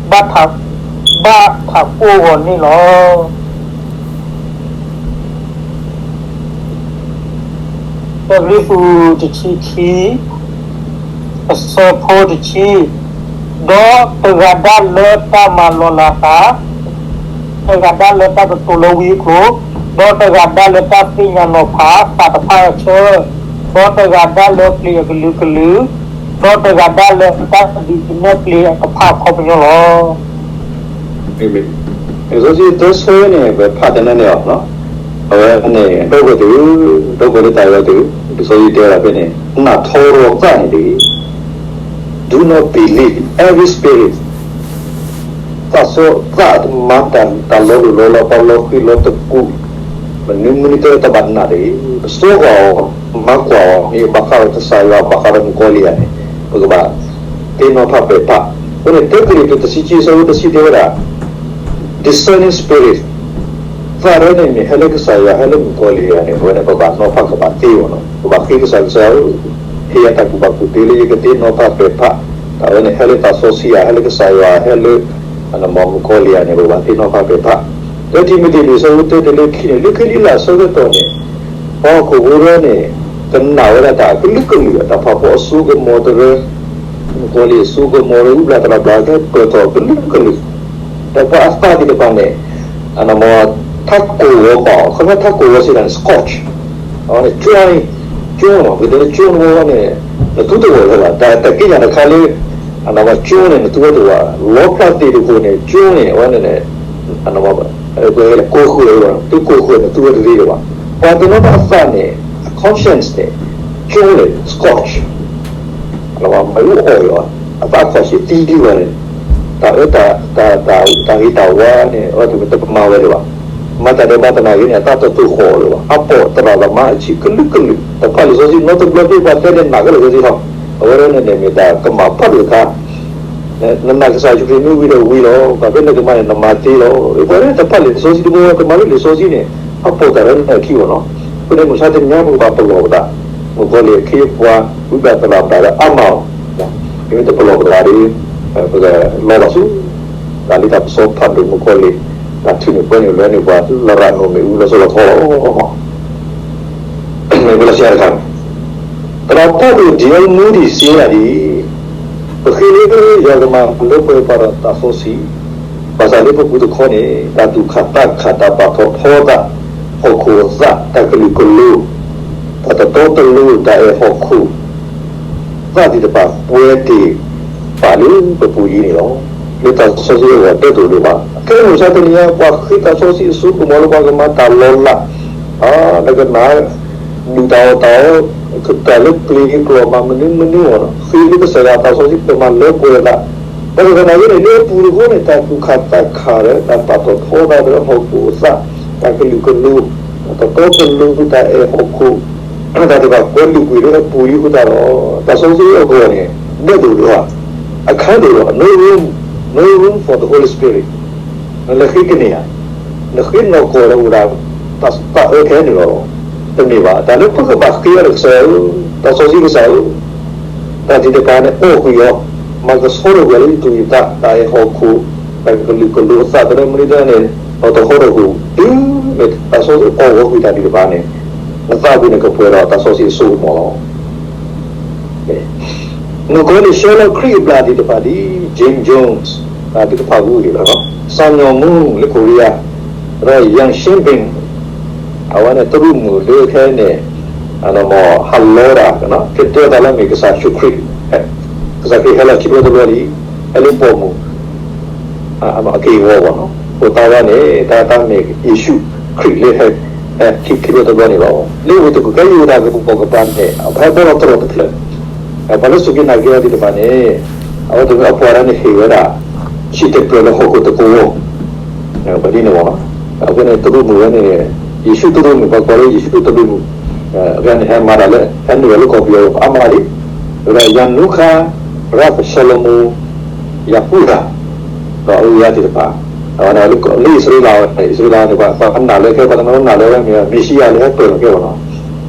ဘၣ်ထးကိၢ်ဂီၤန့ၣ်လီၤ. တၢကရံၣ်သူးတဆံခံ အဆၢဖိတဆံ, ဒီးတဂၤဒၣ်လၢတၢ်မၤလီၤလးသး, တဂၤဒၣ်လၢတၢ်ကတိၤလၢဝံအကျိၤ, ဒီးတဂၤဒၣ်လၢတၢ်သ့ၣ်ညါနီၤဖးသးတဖၣ်အဆၢ, ဒီးတဂၤဒၣ်လၢပျ့ၤအကလုာ်ကလုာ်, ဒီးတဂၤဒၣ်လၢတၢ်ဒုးနဲၣ်ပျ့ၤတဖၣ်အခီပညီလီၤ. လံာ်စီဆှံတဆၢန့ၣ် ပဖးတနၢၤန့ၣ်အီၤ, အဝဲန့ၣ် ဒီပုၢ်ဝဲၢ်သ့ၣ်, ဒီပုၢ်ဝဲၢ်လၢတၢ်အဲၣ်အီၤသ့ၣ်, လံာ်စီဆှံတဲဝဲဒၣ်ဖဲန့ၣ် နၤထီထီၣ်သးန့ၣ်တဂ့ၤ. Do not believe every spirit သးစီသးမၤတၢ်လီၤလိၢ်လီၤလး ပှၤလီၤဃံၤလီၤသကိး, မနုၤမနုၤတဲတဘၣ်နာ်တဂ့ၤ. ပစိကီၤအီၤ, မၤကွၢ်အီၤ, မ့ၢ်ဘၣ်ဃးဒီးကစၢ်ယွၤ ဘၣ်ဃးဒီးမုၣ်ကီၤလံၢ်ယၤန့ၣ် ပကဘၣ်သ့ၣ်နီၣ်ထီၣ်ပဲာ်ဖး. အဃိန့ၣ် တၢကရံၣ်သူးတဆံခံ အဆၢဖိတဆံတဲဝဲဒၣ် discerning spirit သးဒ်န့ၣ်မ့ၢ်ဟဲလၢကစၢ်ယွၤ ဟဲလၢမုၣ်ကီၤလံၢ်ယၤန့ၣ် အဝဲန့ၣ် ပဘၣ်နီၤဖးကဘၣ်သ့အီၤလီၤ. ပဘၣ်ဃ့ကစၢ် ကစၢ်ဧၢ, ဟ့ၣ်ယၤတၢ်ကူၣ်ဘၣ်ကူၣ်သ့လၢယကသ့ၣ်နီၣ်ထီၣ်ပဲာ်ဖး, တၢ်ဝဲန့ၣ် ဟဲလၢသးစီဆှံယၤ ဟဲလၢကစၢ်ယွၤ ဟဲလၢ မုၣ်ကီၤလံၢ်ယၤန့ၣ် ပဘၣ်သ့ၣ်နီၣ်ထီၣ်ပဲာ်ဖး. တၢတံၤမသ့းလွံၢ်ဆၢဖိတၢတုၤလၢခံန့ၣ် လၢခံလံလၢအဆၢကတီၢ်န့ၣ် ပှၤဟီၣ်ခိၣ်ဖိဒၣ်န့ၣ် ကနၣ်ဝဲဒၣ်တၢ်အကလုာ်ကလုာ် တၢ်ဖးဖီအစိကမီၤတရၢ, မုၣ်ကီၤလံၢ်အစိကမီၤတရၢ ဝံဘျၣ်သရၣ်ဘျၣ် ကပၢၢ်ထီၣ်ကလုာ်ကလုာ်, ဒီးပှၤအသးသ့ၣ်တဖၣ်န့ၣ် ထးကိၢ်ဂီၤဘၣ်အီၤ, ခီဖျိထးကိၢ်ဂီၤစံးဒၣ်န့ၣ် scotch, အဝဲန့ၣ် ကၠိန့ၣ်, ကၠိန့ၣ် ပကတဲလၢကၠိန့ၣ် နသူတဝဲၢ်လၢၤဘၣ်, တၢ်သ့ၣ်ညါတခါလၢ ကၠိန့ၣ် နသူဝဲတဝဲၢ်, လီဖျးသ့ၣ်တခိၣ်န့ၣ် ကၠိန့ၣ် အဝဲန့ၣ် ကိၢ်ဃုာ်လၢၤဘၣ်, သုကိၢ်ဃုာ် နသူဝဲတသ့လၢၤဘၣ်. ပှၤတနီၤနီၤအသးန့ၣ် အ conscience န့ၣ် ကၠိန့ၣ် scotch, ကၠိ မၤအူအီၣ်အီၤ, အသးခီၣ်ဆံးသံဒံးဝဲန့ၣ်, တၢ်အၢ တၢ်ဂ့ၤတၢ်ဝါန့ၣ် အဝဲတမၤဝဲလၢၤဘၣ်. မၤတၢ်ဒဲးဘးသနာ်က့န့ၣ် အသးတတိာ်ဃီလၢၤဘၣ်. အပိာ်သရၣ်သမါအဆံးကလုာ်ကလုာ်, တဖၣ်လံာ်စီဆှံနီတဘျီဘၣ် ပှၤတဲန့ၣ်နာ်က့လီၤကသ့ထီၣ်, အဝဲဒၣ်န့ၣ်န့ၣ်မ့ၢ်တၢ်ကမၣ်ဖးဒိၣ်တခါ နနာ်ကစၢ်ယ့ၣ်ၡူးခရံာ်မ့ၢ်ဝံၤဒီးဝံၤလီၤ. ပှၤဖဲနကမၤန့ၣ် နမၤသ့လီၤ. ပှၤလၢတဖးလံာ်စီဆှံတဘိ တမၤဝဲလံာ်စီဆှံန့ၣ် အပိာ်တၢ်လၢနခံအီၤနီၤ. အဃိန့ၣ် မုၢ်ဆါတနံၤညါပကဘၣ်ပလီၢ်ပသး, မုၣ်ကီၤလံၢ်အခ့အပှၤ ဝံဘၣ်သရၣ်မတၤဒီးအါမးအီၤ, မ့မ့ၢ်တပလီၢ်ပသးဒီး ပကလီၤဘၣ်ဆူ တၢ်လၢတၢ်ပစီဖးဒိၣ်မုၣ်ကီၤလံၢ် တၢ်ထုးန့ၢ်ပှဲၤန့ၢ်လၢန့ၢ်ပှၤ လရၣ်နိၣ်မ့ၣ်အူလီၤစိၤလီၤထီလီၤ. မ့ၢ်ပလီၢ်ဆံးတခါ သရၣ်ဖးဒိၣ် ဒံၣ်အူမူဒံၣ် စံးဝဲဒၣ်ဒ်အံၤ, ပဃ့လၢယွၤကမၤလၢပှဲၤပှၤဒီးသးစီဆှံ, ဘၣ်ဆၣ်လၢပပူၤတခီန့ၣ် တၢ်သူၣ်ခၣ်သးခၣ်, တၢ်ပာ်ထီၣ်ထီသး, ဟီၣ်ခိၣ်အသး, တၢ်ကလုာ်ကလိ, တၢ်တတီတလိၤ, တၢ်အဲၣ်ဟီၣ်ခိၣ် သးသ့ၣ်တဖၣ် ပှဲၤတ့ၢ်ပာ်လၢပပူၤအံၤန့ၣ်လီၤ. လၢတၢ်စီဆှံအဂီၢ် ဒဲးသိးဒိၣ်ဘၣ်. ခဲအံၤမုၢ်ဆါတနံၤညါ ပှၤဃ့တၢ်စီဆှံအစိကမီၤလၢပှၤကမၤတၢ်လီၤလး, ဒီးကနၣ် ဒုၣ်တၢ်အီၣ်တၢ်အီ, တၢ်လၢပျ့ၤကျိာ်မၤမနုၤမနုၤအီၤ, ဃ့လၢကစၢ်ယွၤတၢ်စီဆှံ ကမၤလၢပှဲၤသး, ဘၣ်ဆၣ်သနာ်က့န့ၣ် လၢအပူၤတခီန့ၣ် တၢ်သူၣ်ခၣ်သးခၣ်ဒီး တၢ်ပာ်ထီၣ်ထီသးဒီးဟီၣ်ခိၣ်အသး, တၢ်ကလုာ်ကလိ, တၢ်တတီတလိၤ, တၢ်အဲၣ်ဟီၣ်ခိၣ် တၢ်သ့ၣ်တဖၣ် ပှဲၤလုာ်ကွံာ်လၢအပူၤအံၤအဃိသတးဒီး တၢ်စီဆှံအဂီၢ်န့ၣ် ဒဲးသိးဒိၣ်ဧါ, အခန်းဒိၣ်ဧါ, no room, no room for the Holy Spirit. နလဲၤဃ့ကန့ၢ်ဧါ, နဃ့နီၢ်ကီၢ်ဒီးအိၣ်ဒၣ် တၢ်အၢခဲန့ၣ်လီၤ. တမ့ၢ်ဘၣ်. တၢ်လၢပကဘၣ်ဃ့အီၤဒီး ကစၢ်ဧၢ, တၢ်စီဆှံကစၢ်ဧၢ, တၢ်သ့ၣ်တဖၣ်န့ၣ် အီၣ်ကွံာ်အီၤ, မၤကဆှီထီၣ်ကွံာ်လၢယသူၣ်ယသး, တၢ်အဲၣ်ဟီၣ်ခိၣ်, တၢ်ကလုာ်ကလိအသး တရၢမနုၤတၢ်န့ၣ် ဒီးတဟီထီၣ်ကွံာ် တုၤမ့ၢ်တၢ်စီဆှံအီၣ်ဝဲကွံာ်တၢ်သ့ၣ်တဖၣ်န့ၣ် နသးပူၤန့ၣ်ကပှဲၤဒီးတၢ်စီဆှံအစိကမီၤလီၤ. မုၣ်ကီၤလံၢ်ဆှၢလီၤခရံာ်အဘျၣ်သ့ၣ်တဖၣ်ဒ် Jim Jones သ့ၣ်တဖၣ်အဂီၢ်လီၤ. စၢ်ညီၣ်မူလၢခိရံယါ, ဒီး Yang Xianbin, အဝဲန့ၣ်တရူးမုၣ်လၢခဲအံၤန့ၣ် ဟးလီၤဒၣ် ကတဲတၢ်လၢအမ့ၢ်ကစၢ်ယ့ၣ်ၡူးခရံာ်, ကစၢ်ခရံာ်ဟဲလီၤခံဘျီတဘျီလံ, ဟဲလၢပိာ်မုၣ် အက့ၢ်အဂီၤဘၣ်နီၤ, အဃိသတးန့ၣ် တၢ်တၢ်မ့ၢ်ယ့ၣ်ၡူးခရံာ်လၢဟဲ ခံခံဘျီတဘျီန့ၣ်လီၤ. လၢဝ့ၢ်တကူၣ်ကဲယိၤတၢ်ကပီၤကပၤန့ၣ် အဖဲဘီလီၤတရီၣ်တဖျၢၣ်, ပှၤလၢစူၢ်က့ၤနာ်က့ၤအီၤသ့ၣ်တဖၣ်န့ၣ် အဝဲသ့ၣ်အပှၤဒၣ်န့ၣ်ဟ့ၣ်ဝဲဒၣ် ဆံးတကြၢးလၢဟီၣ်ခိၣ်တကဝီၤ ပဒ်န့ၣ်ဘၣ်နီၤ. အဃိန့ၣ် တရူးမုၣ်ဝဲန့ၣ် ယ့ၣ်ၡူးတရူးမုၣ် ပှၤကိးလၢယ့ၣ်ၡူးတရူးမုၣ်, အဂၤန့ၣ်ဟဲမၤတၢ်လၢ ဟဲနုာ်လီၤလၢကီၢ်ပယီၤအါမးလံ, ဒီး Yanuka Rav Shlomo Yehuda ဒီးအဝဲသ့ၣ်တဖၣ်, လၢအံၣ်စရ့လးဝဲန့ၣ် အံၣ်စရ့လးန့ၣ် ပှၤနာ်လၢခဲ ပှၤတနီၤနာ်လၢအဝဲမ့ၢ်မ့ၤၡံယၤလၢဟဲပၢၢ်လီၤကဲဘၣ်နီ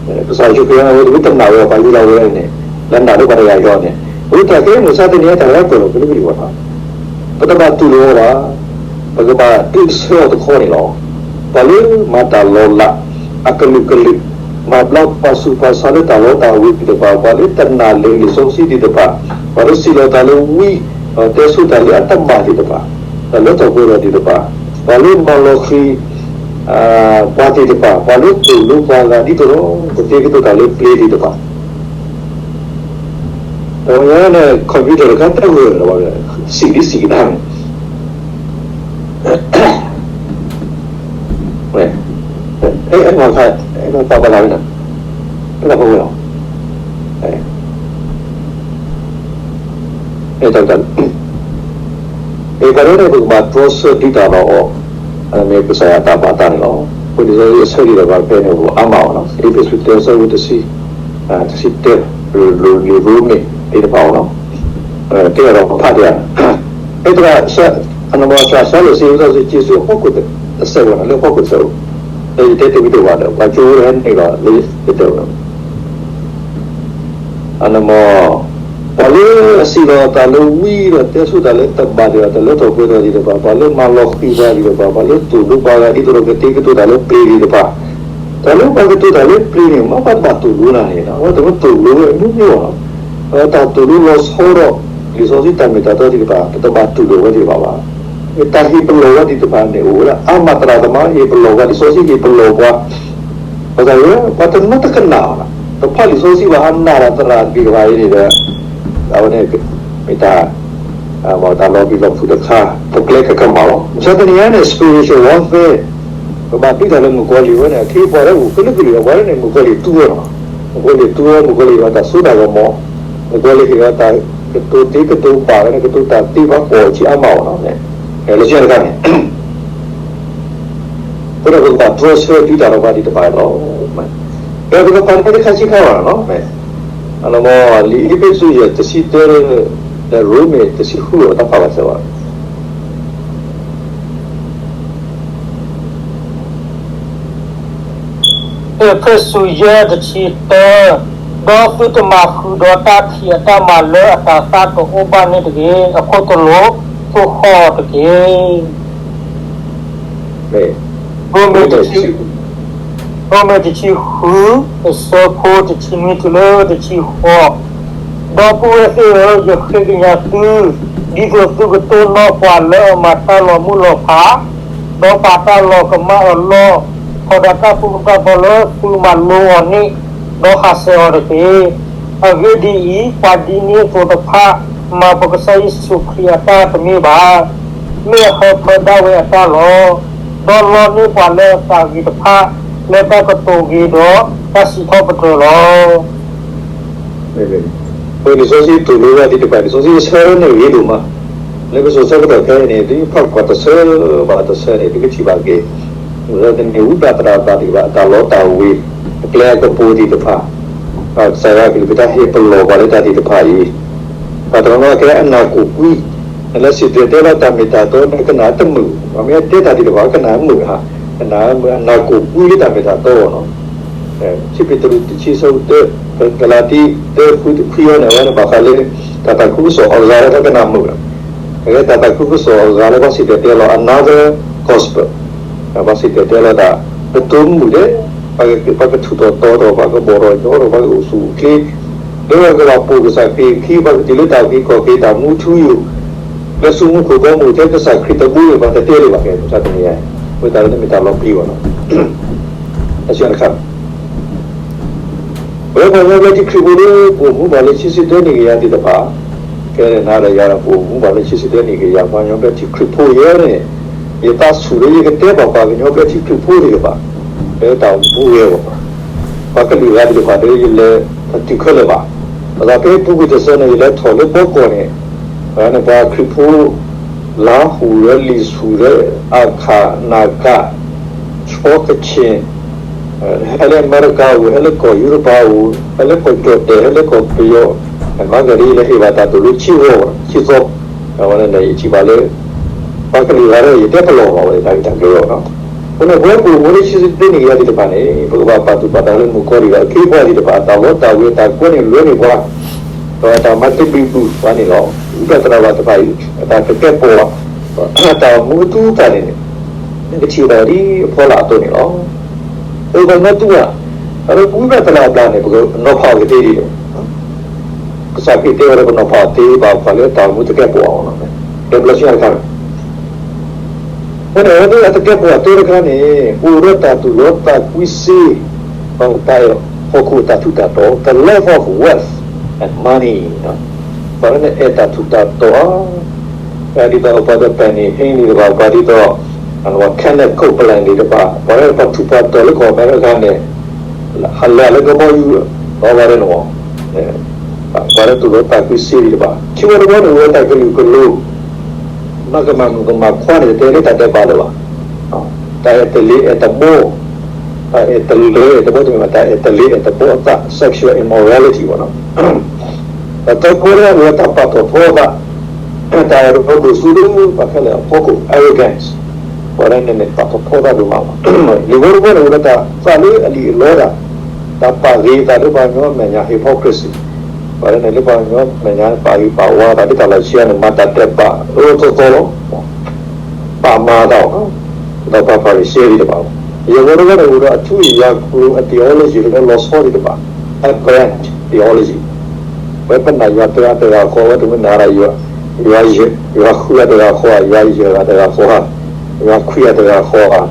ၤ. ကစၢ်ယ့ၣ်ၡူးခရံာ်ဝဲတမ့ၢ်တနာ်ဝဲ ပှၤယူဒၤဝဲန့ၣ် လၢနာ်လၢပှၤတဂၤယီၤန့ၣ် အဃိတၢ်ခဲအံၤမုၢ်ဆါတနံၤအံၤ တၢ်လၢပၢၢ်လီၤကလုာ်ကလုာ်ဘၣ်နီၤ. ပတဘၣ်တူၢ်လိာ်အီၤဘၣ်, ပကဘၣ်ဒုးဆၢအီၤတခီန့ၣ်လီၤ. ပှၤလၢမၤတၢ်လီၤလး အကလုာ်ကလုာ်, မၤဘျါပှၤဆူးပှၤဆါလၢတၢ်လီတၢ်ဝ့ၤသ့ၣ်တဖၣ်, ပှၤလၢတနာ်လၢလံာ်စီဆှံသ့ၣ်တဖၣ်, ပှၤလၢစံးလီၤတၢ်လၢဝံ, တဲဆိတၢ်လၢအတဘၣ်သ့ၣ်တဖၣ်, တၢ်လၢထီၣ်ပှဲၤထီၣ်သ့ၣ်တဖၣ်, ပှၤလၢမၤလီၤဃံၤ ပှၤသ့ၣ်တဖၣ်, ပှၤလၢသိၣ်လိပှၤဂၤဒ်သိးဒီး ကသ့ကတိၤတၢ်လၢပျ့ၤသ့ၣ်တဖၣ် တဝဲန့ၣ် computer တခါတဂၢၢ်လီၤ, စံးဒ်စံးကဒါန့ၣ်, အဲၣ်မၤခါ, အဲၣ်မၤပာ်ပလၤဝဲနၤ, အဲၣ်လီၤပဝဲလီၤ, အဲၣ်တၢ်, အဲၣ်ပှၤဒ်န့ၣ် ပကဘၣ်တြီဆၢဒုးတၢ်ဒီးအီၤ, မ့ၢ်ကစၢ်ယွၤတၢ်ဘၣ်သးန့ၣ်လီၤ. အဃိန့ၣ် လံာ်စီဆှံအဆၢလံဒီးပှၤဖဲန့ၣ် အါမးအီၤလီၤ. အ့းဖ့းစူး တၢ အဆၢဖိတဆံ, တဆံတၢ, ရိမ့ၤသ့ၣ်တဖၣ်အီၤလီၤ. ကဲဒီးဖးဒံးဧါ, အဲၣ်တရၣ်, အနီၢ်မီၢ်စှၤစှၤလၢာ်စ့ဝံသးစူၤ က့ၤဆူအဖီခိၣ်တစဲးဝဲနီၤ, လၢအဖီခိၣ်တစဲးအိၣ်, လၢယတဲတမံၤတအိၣ်ဘၣ်ဒီး ပှၤကၠိဝဲဟဲန့ၣ်လီၤ လၢယတဲဝဲ အနီၢ်မီၢ်, ပှၤလၢအစံးလီၤတၢ်လၢဝံဒီး တဲဆိတၢ်လၢတဘၣ်ဒံးဘၣ် တၢ်လၢထီၣ်ပှဲၤထီၣ်သ့ၣ်တဖၣ်, ပှၤလၢမၤလီၤဃံၤပှၤသ့ၣ်တဖၣ်, ပှၤလၢသိၣ်လိပှၤဂၤဒ်သိးဒီး ကသ့ကတိၤတၢ်လၢပျ့ၤသ့ၣ်တဖၣ်, တၢ်လၢပှၤကတိၤတၢ်လၢပျ့ၤန့ၣ် မ့ၢ်ပှၤတဘၣ်သိၣ်လိနၤန့ၣ် အဝဲတမ့ၢ်သိၣ်လိဝဲမ့ၢ်မ့ၢ်လီၤ. တၢ်သိၣ်လိလီၤဆီဒီး လံာ်စီဆှံတၢ်မ့ၢ်တၢ်တီသ့ၣ်တဖၣ် ပတဘၣ်တူၢ်လိာ်ဝဲသ့ၣ်တဖၣ်ဘၣ်. တၢ်ဟ့ၣ်ပလီၢ်ဝဲသ့ၣ်တဖၣ်န့ၣ် အိၣ်ဝဲဒၣ်အါမး သရၣ်သမါဟ့ၣ်ပလီၢ်ပှၤ, လံာ်စီဆှံဟ့ၣ်ပလီၢ်ပှၤ, ပှၤတနီၤတကနၣ်ဘၣ်, တဖးလံာ်စီဆှံဘၣ် ဟးနာ်ဒီးသရၣ်သ့ၣ်တဖၣ်အံၤန့ၣ်ဒီး အဝဲန့ၣ်မ့ၢ်တၢ် တၢ်လီၤပျံၤလီၤဖုးတခါ ပကျဲကကမၣ်လီၤ. မုၢ်ဆါတနံၤအံၤန့ၣ် spiritual warfare ပဘၣ်ဒုးတၢ်လၢမုၣ်ကီၤလံၢ်ဝဲန့ၣ် အခ့အပှၤလၢအိၣ်ကလုာ်ကလုာ်အပှၤန့ၣ် မုၣ်ကီၤလံၢ်တူၢ်ဝဲလီၤ. မုၣ်ကီၤလံၢ်တူၢ်ဝဲ မုၣ်ကီၤလံၢ်အတၢ်စိတၢ်ကမီၤ, မုၣ်ကီၤလံၤဟ့ၣ်လီၤတၢ်ကတိၤသ့ကတိၤဘၣ်ဝဲန့ၣ် ကတိၤတၢ်သ့ဘၣ်ကီးဆံးအါမးအီၤလီၤ. လၢဆၢတခါန့ၣ် အဃိဒီးပကဘၣ်တြီဆၢဒုးတၢ်ဒီးပှၤသ့ၣ်တဖၣ်လီၤ. ပကဖးန့ၢ်တခါဆံခါဘၣ်လီၤ. လံာ်အ့းဖ့းစူးယဲၢ်တဆံတၢ ဒီးရိမ့ၤတဆံဃုအတၢ်ဖးဘၣ်ဆၢဘၣ် အ့းဖ့းစူးယဲၢ်တဆံတၢ, ဒီးသုတမၤဃုာ်ဒီးတၢ်ခံးအတၢ်မၤလၢအတၤသၣ်တအိၣ်ဘၣ်န့ၣ်တဂ့ၤ, အခိၣ်သလုးသိၣ်ဃီၣ်အီၤတက့ၢ်. ရိမ့ၤတဆံ, ရိမ့ၤတဆံဃု, အဆၢဖိတဆံနွံတုၤလၢတဆံဃိး, ဒီပုၢ်ဝဲၢ်သ့ၣ်ဧၢ, ယဃ့ကညးသု, ဒ်သိးသုကတိၢ်နီၣ်ပှၤလၢအမၤတၢ်လီၤမုၢ်လီၤဖး, ဒီးပာ်တၢ်လီၤကမၣ်အလီၢ်, ထီဒါတၢ်သိၣ်တၢ်သီလၢသုမၤလိအီၤန့ၣ်, ဒီးဟးဆှဲးအီၤတက့ၢ်. အဂ့ၢ်ဒ်အံၤ, ပှၤဒ်န့ၣ်အသိးတဖၣ် မၤပကစၢ်ယ့ၣ်ၡူးခရံာ်အတၢ်တမ့ၢ်ဘၣ်, မ့ၢ်အဟၢဖၢဒၣ်ဝဲအတၢ်လီၤ. ဒီးလီန့ၢ်ပှၤလၢအသးဂ့ၤတဖၣ် လၢတၢ်ကတိၤဂ့ၤဒီးတၢ်စံးထီၣ်ပတြၢၤလီၤ. အဃိန့ၣ် လံာ်စီဆှံတူၢ်လိာ်ဝဲသ့ၣ်တဖၣ်န့ၣ် လံာ်စီဆှံအဆၢန့ၣ်ဂ့ၤဒိၣ်မး, လၢပစိၤဆၢကတီၢ်ခဲအံၤန့ၣ် သုဖးကွၢ်တဆၢဘၣ်တဆၢန့ၣ် သုကထံၣ်ဘၣ်က့ၤ မ့ၢ်ဝံဘၣ်သရၣ်ဘၣ်သ့ၣ်တဖၣ် အတၢ်လီတၢ်ဝ့ၤ အကျဲအကပူၤသ့ၣ်တဖၣ်, ကစၢ်ယွၤကလုၢ်ကထါဟ့ၣ်ပလီၢ်ပှၤလၢတၢ်သ့ၣ်တဖၣ်အံၤ, တၢ်တနီၤနီၤကဲအနၢ်ကိၣ်ကွံ, လၢစံၣ်တဲၤတဲလီၤတၢ်မ့ၢ်တၢ်တီ ကနၣ်တမုာ်, ပှၤမ့ၢ်တဲတၢ်သ့ၣ်တဖၣ် ကနၣ်မုာ်ဧါ, ကနၣ်မုာ် အနၢ်ကိၣ်ကွံလၢတၢ်မ့ၢ်တၢ်တီလီၤ. ခံပ့းတရူးတဆံဆၢဖိတၢ, ကလၤတံ တၢ ခွံအံၤန့ၣ် အဝဲန့ၣ်ဘၣ်ဃးလၢ တၢ်သးခုကစီၣ်အဂၤလၢပှၤကနၣ်မုာ်လီၤ. အဝဲတၢ်သးခုကစီၣ်အဂၤလၢပှၤစံၣ်တဲၤတဲလီၤ another gospel, ပှၤစံၣ်တဲၤတဲလီၤတၢ် ပတိၢ်မုာ်ဒဲး, ပှၤကထူးထီၣ်တီၤထီၣ် ပှၤကဘီၣ်ထီၣ်ညီထီၣ် ပှၤကအိၣ်ဆူၣ်အိၣ်ချ့, လၢပှၤကဘၣ်ပိာ်ကစၢ်ခရံာ်အခံ ပှၤကတုၤလၢတၢ်အုၣ်က့ၤခီၣ်က့ၤ တၢ်မူထူယိာ်, လၢဆူမူခိၣ်ဘီမုၢ်ထဲကစၢ်ခရံာ်တဘိလၢၤဘၣ် တတဲလၢၤဘၣ် ကဲမုၢ်ဆါတနံၤအံၤ, မ့ၢ်တၢ်လၢနမ့ၢ်တၢ်လီၤပျံၤဘၣ်လီၤ. တၢ်ဆၢတခါ ပဝဲပှၤကညီဘျၢထံခရံာ်ဖိလၢ ပအိၣ်မူဘၣ်လၢခံဆံတၢနံၣ်ကယၤသ့ၣ်တဖၣ်, ကဲနၤဒီးယၤဒီး ပအိၣ်မူဘၣ်လၢခံဆံတၢနံၣ်ကယၤ ပှၤကညီဘျၢထံခရံာ်ဖိယဲန့ၣ်, ယသးဆူၣ်လၢယကတဲဘၣ်ပှၤကညီဘျၢထံခရံာ်ဖိသ့ၣ်တဖၣ်, လၢတၢ်အိၣ်မူဝဲအဂီၢ်, ပှၤကလုာ်ဂၤသ့ၣ်တဖၣ်ဒီး ယလဲၤတတုၤခဲလၢာ်ဘၣ်. ဘၣ်ဆၣ်ဖဲပူၤကွံာ်တစၢန့ၣ် ယလဲၤထီၣ်လၢဘီကီၢ်န့ၣ်, န့ၣ်ပှၤခရံာ်ဖိ လါဟူးဒီးလံာ်ဆူၣ်ဒီး အခၣ် နၣ်ကၣ် ခၠီကဆ့ၣ်, ဟဲလၢအမဲရကၤအိၣ်, ဟဲလၢကီၢ်ယူရပၤအိၣ်, ဟဲလၢကီၢ်ကၠီၣ်တဲၣ်, ဟဲလၢကီၢ်ပယီၤ, မၤကဒီး ယလဲၤဟ့ၣ်ဘၣ်တၢ်သိၣ်လိခံဂီၤ, ခံသီ, အဝဲန့ၣ်ယထံၣ်ဘၣ်လၢ ပှၤကလုာ်ဂၤဒီး ယတဲပလီၢ်ဘၣ်ဝဲတၢ်ဂ့ၢ်တၢ်ကျိၤလီၤ. အဃိန့ၣ် ပဝဲပအိၣ်မူလၢခံဆံတၢနံၣ်ကယၤသ့ၣ်တဖၣ်န့ၣ် ပကဘၣ်ပာ်သူၣ်ပာ်သးလၢမုၣ်ကီၤလံၢ်ဒီးအခ့အပှၤသ့ၣ်တဖၣ် အတၢ်လီတၢ်ဝ့ၤအတၢ်ကွဲန့ၣ် လဲၤန့ၢ်ပှၤ ဒီးအတၢ်မၤတဘံၣ်ဘုၣ်ပှၤန့ၣ်လီၤ. ဝံဘၣ်သရၣ်ဘၣ်တဖၣ်အံၤ အတၢ်ကကဲပိာ် အတၢ်အိၣ်မူအသူအသၣ်န့ၣ်န့ၣ် နကထံၣ်ဘၣ်ဒ်အဖီလာ်အသိးန့ၣ်လီၤ. ပှၤကညီသူဧါ, ဒီးပဝံဘၣ်သရၣ်အဘျါန့ၣ် ပကနီၤဖးအီၤကသ့ဒ်လဲၣ်. ကစၢ်ခရံာ်တဲဝဲလၢပနီၤဖးအီၤသ့ဘၣ်ပှၤလၢတၢ်အိၣ်မူတကဲပိာ်အီၤလီၤ. ဒီးဘျီဆူညါတခါန့ၣ် အဃိန့ၣ် အဝဲသ့ၣ်အတကဲပိာ်အီၤသ့တခါန့ၣ် အိၣ်ဒီးတၢ်သူၣ်လီသးကွံစ့ ဒီးတၢ်အဲၣ်ဟီၣ်ခိၣ်အတၢ်ထူးတၢ်တီၤ the love of wealth and money, ပှၤလၢနအဲၣ်တၢ်ထူးတၢ်တီၤ ပှၤဒ်သိး ပှၤဒီး Benny Hinn သ့ၣ်တဖၣ် ပှၤဒ်သိး Kenneth Copeland သ့ၣ်တဖၣ် ပှၤလၢပှၤထူးပှၤတီၤလၢကီၢ်အမဲရကၤန့ၣ် ဟးလၢလၢကဘီယူၤ ဒီးပှၤဒ်န့ၣ် ပှၤလၢသူၣ်လီသးကွံစ့သ့ၣ်တဖၣ် ခံဝဲတဘီန့ၣ် အိၣ်ဝဲတၢ်ကလုာ်ကလိၤ မၤကမၣ်မုၣ်ကမၣ်ခွါန့ၣ် တတဲလၢတၢ်ဒဲးဘးလၢၤဘၣ်. တၢ်အဲၣ်တလ့ၤအဲၣ်တဘီ, တၢ်အဲၣ်တလ့ၤအဲၣ်တဘီတမ့ၢ်ဘၣ် တၢ်အဲၣ်တလ့ၤအဲၣ်တဘီအသး sexual immorality ဘၣ်နီၤ. ဒီးသၢဘီန့ၣ် အိၣ်ဝဲတၢ်ပာ်ထီၣ်ထီအသး, တၢ်အဲၣ်တဘီဒိၣ်စိဒိၣ် ပှၤခဲလၢာ်အဖီခိၣ် arrogance, ပှၤလၢန့ၣ်န့ၣ် ပာ်ထီၣ်ထီအသးဒိၣ်မးလီၤ. လံာ်ဝဲတဘီန့ၣ် အိၣ်ဒီးတၢ်သးလၢအလံၣ်အလီတၢ်, တၢ်ပာ်ဂ့ၤသးလၢပှၤကညီအမဲာ်ညါ hypocrisy, ပှၤလၢန့ၣ်လၢပှၤကညီအမဲာ်ညါ ပာ်ဂ့ၤပာ်ဝါသးလၢတၢ်လီၢ်ဆံးအါန့ၣ် မၤတၢ်ဒဲးဘးအၢသီသီလီၤ. ပာ်မၤသးအီၤ, ဒီးပှၤဖၤရံၤၡဲသ့ၣ်တဖၣ်လီၤ. ယဲၢ်ဝဲတဘီန့ၣ် အိၣ်ဒီးအထူအယွၤကျိၤအ theology လၢလီၤဆီသ့ၣ်တဖၣ်, abhorrent theology, ဝဲပနာ်ယွၤတဂၤတဂၤဃီ ဝဲတမ့ၢ်နာ်ဒၣ် ယွၤဃုဂၤတဂၤဃီဧါ, ယွၤယဲၢ်ဂၤတဂၤဃီဧါ, ယွၤခွံဂၤတဂၤဃီဧါ,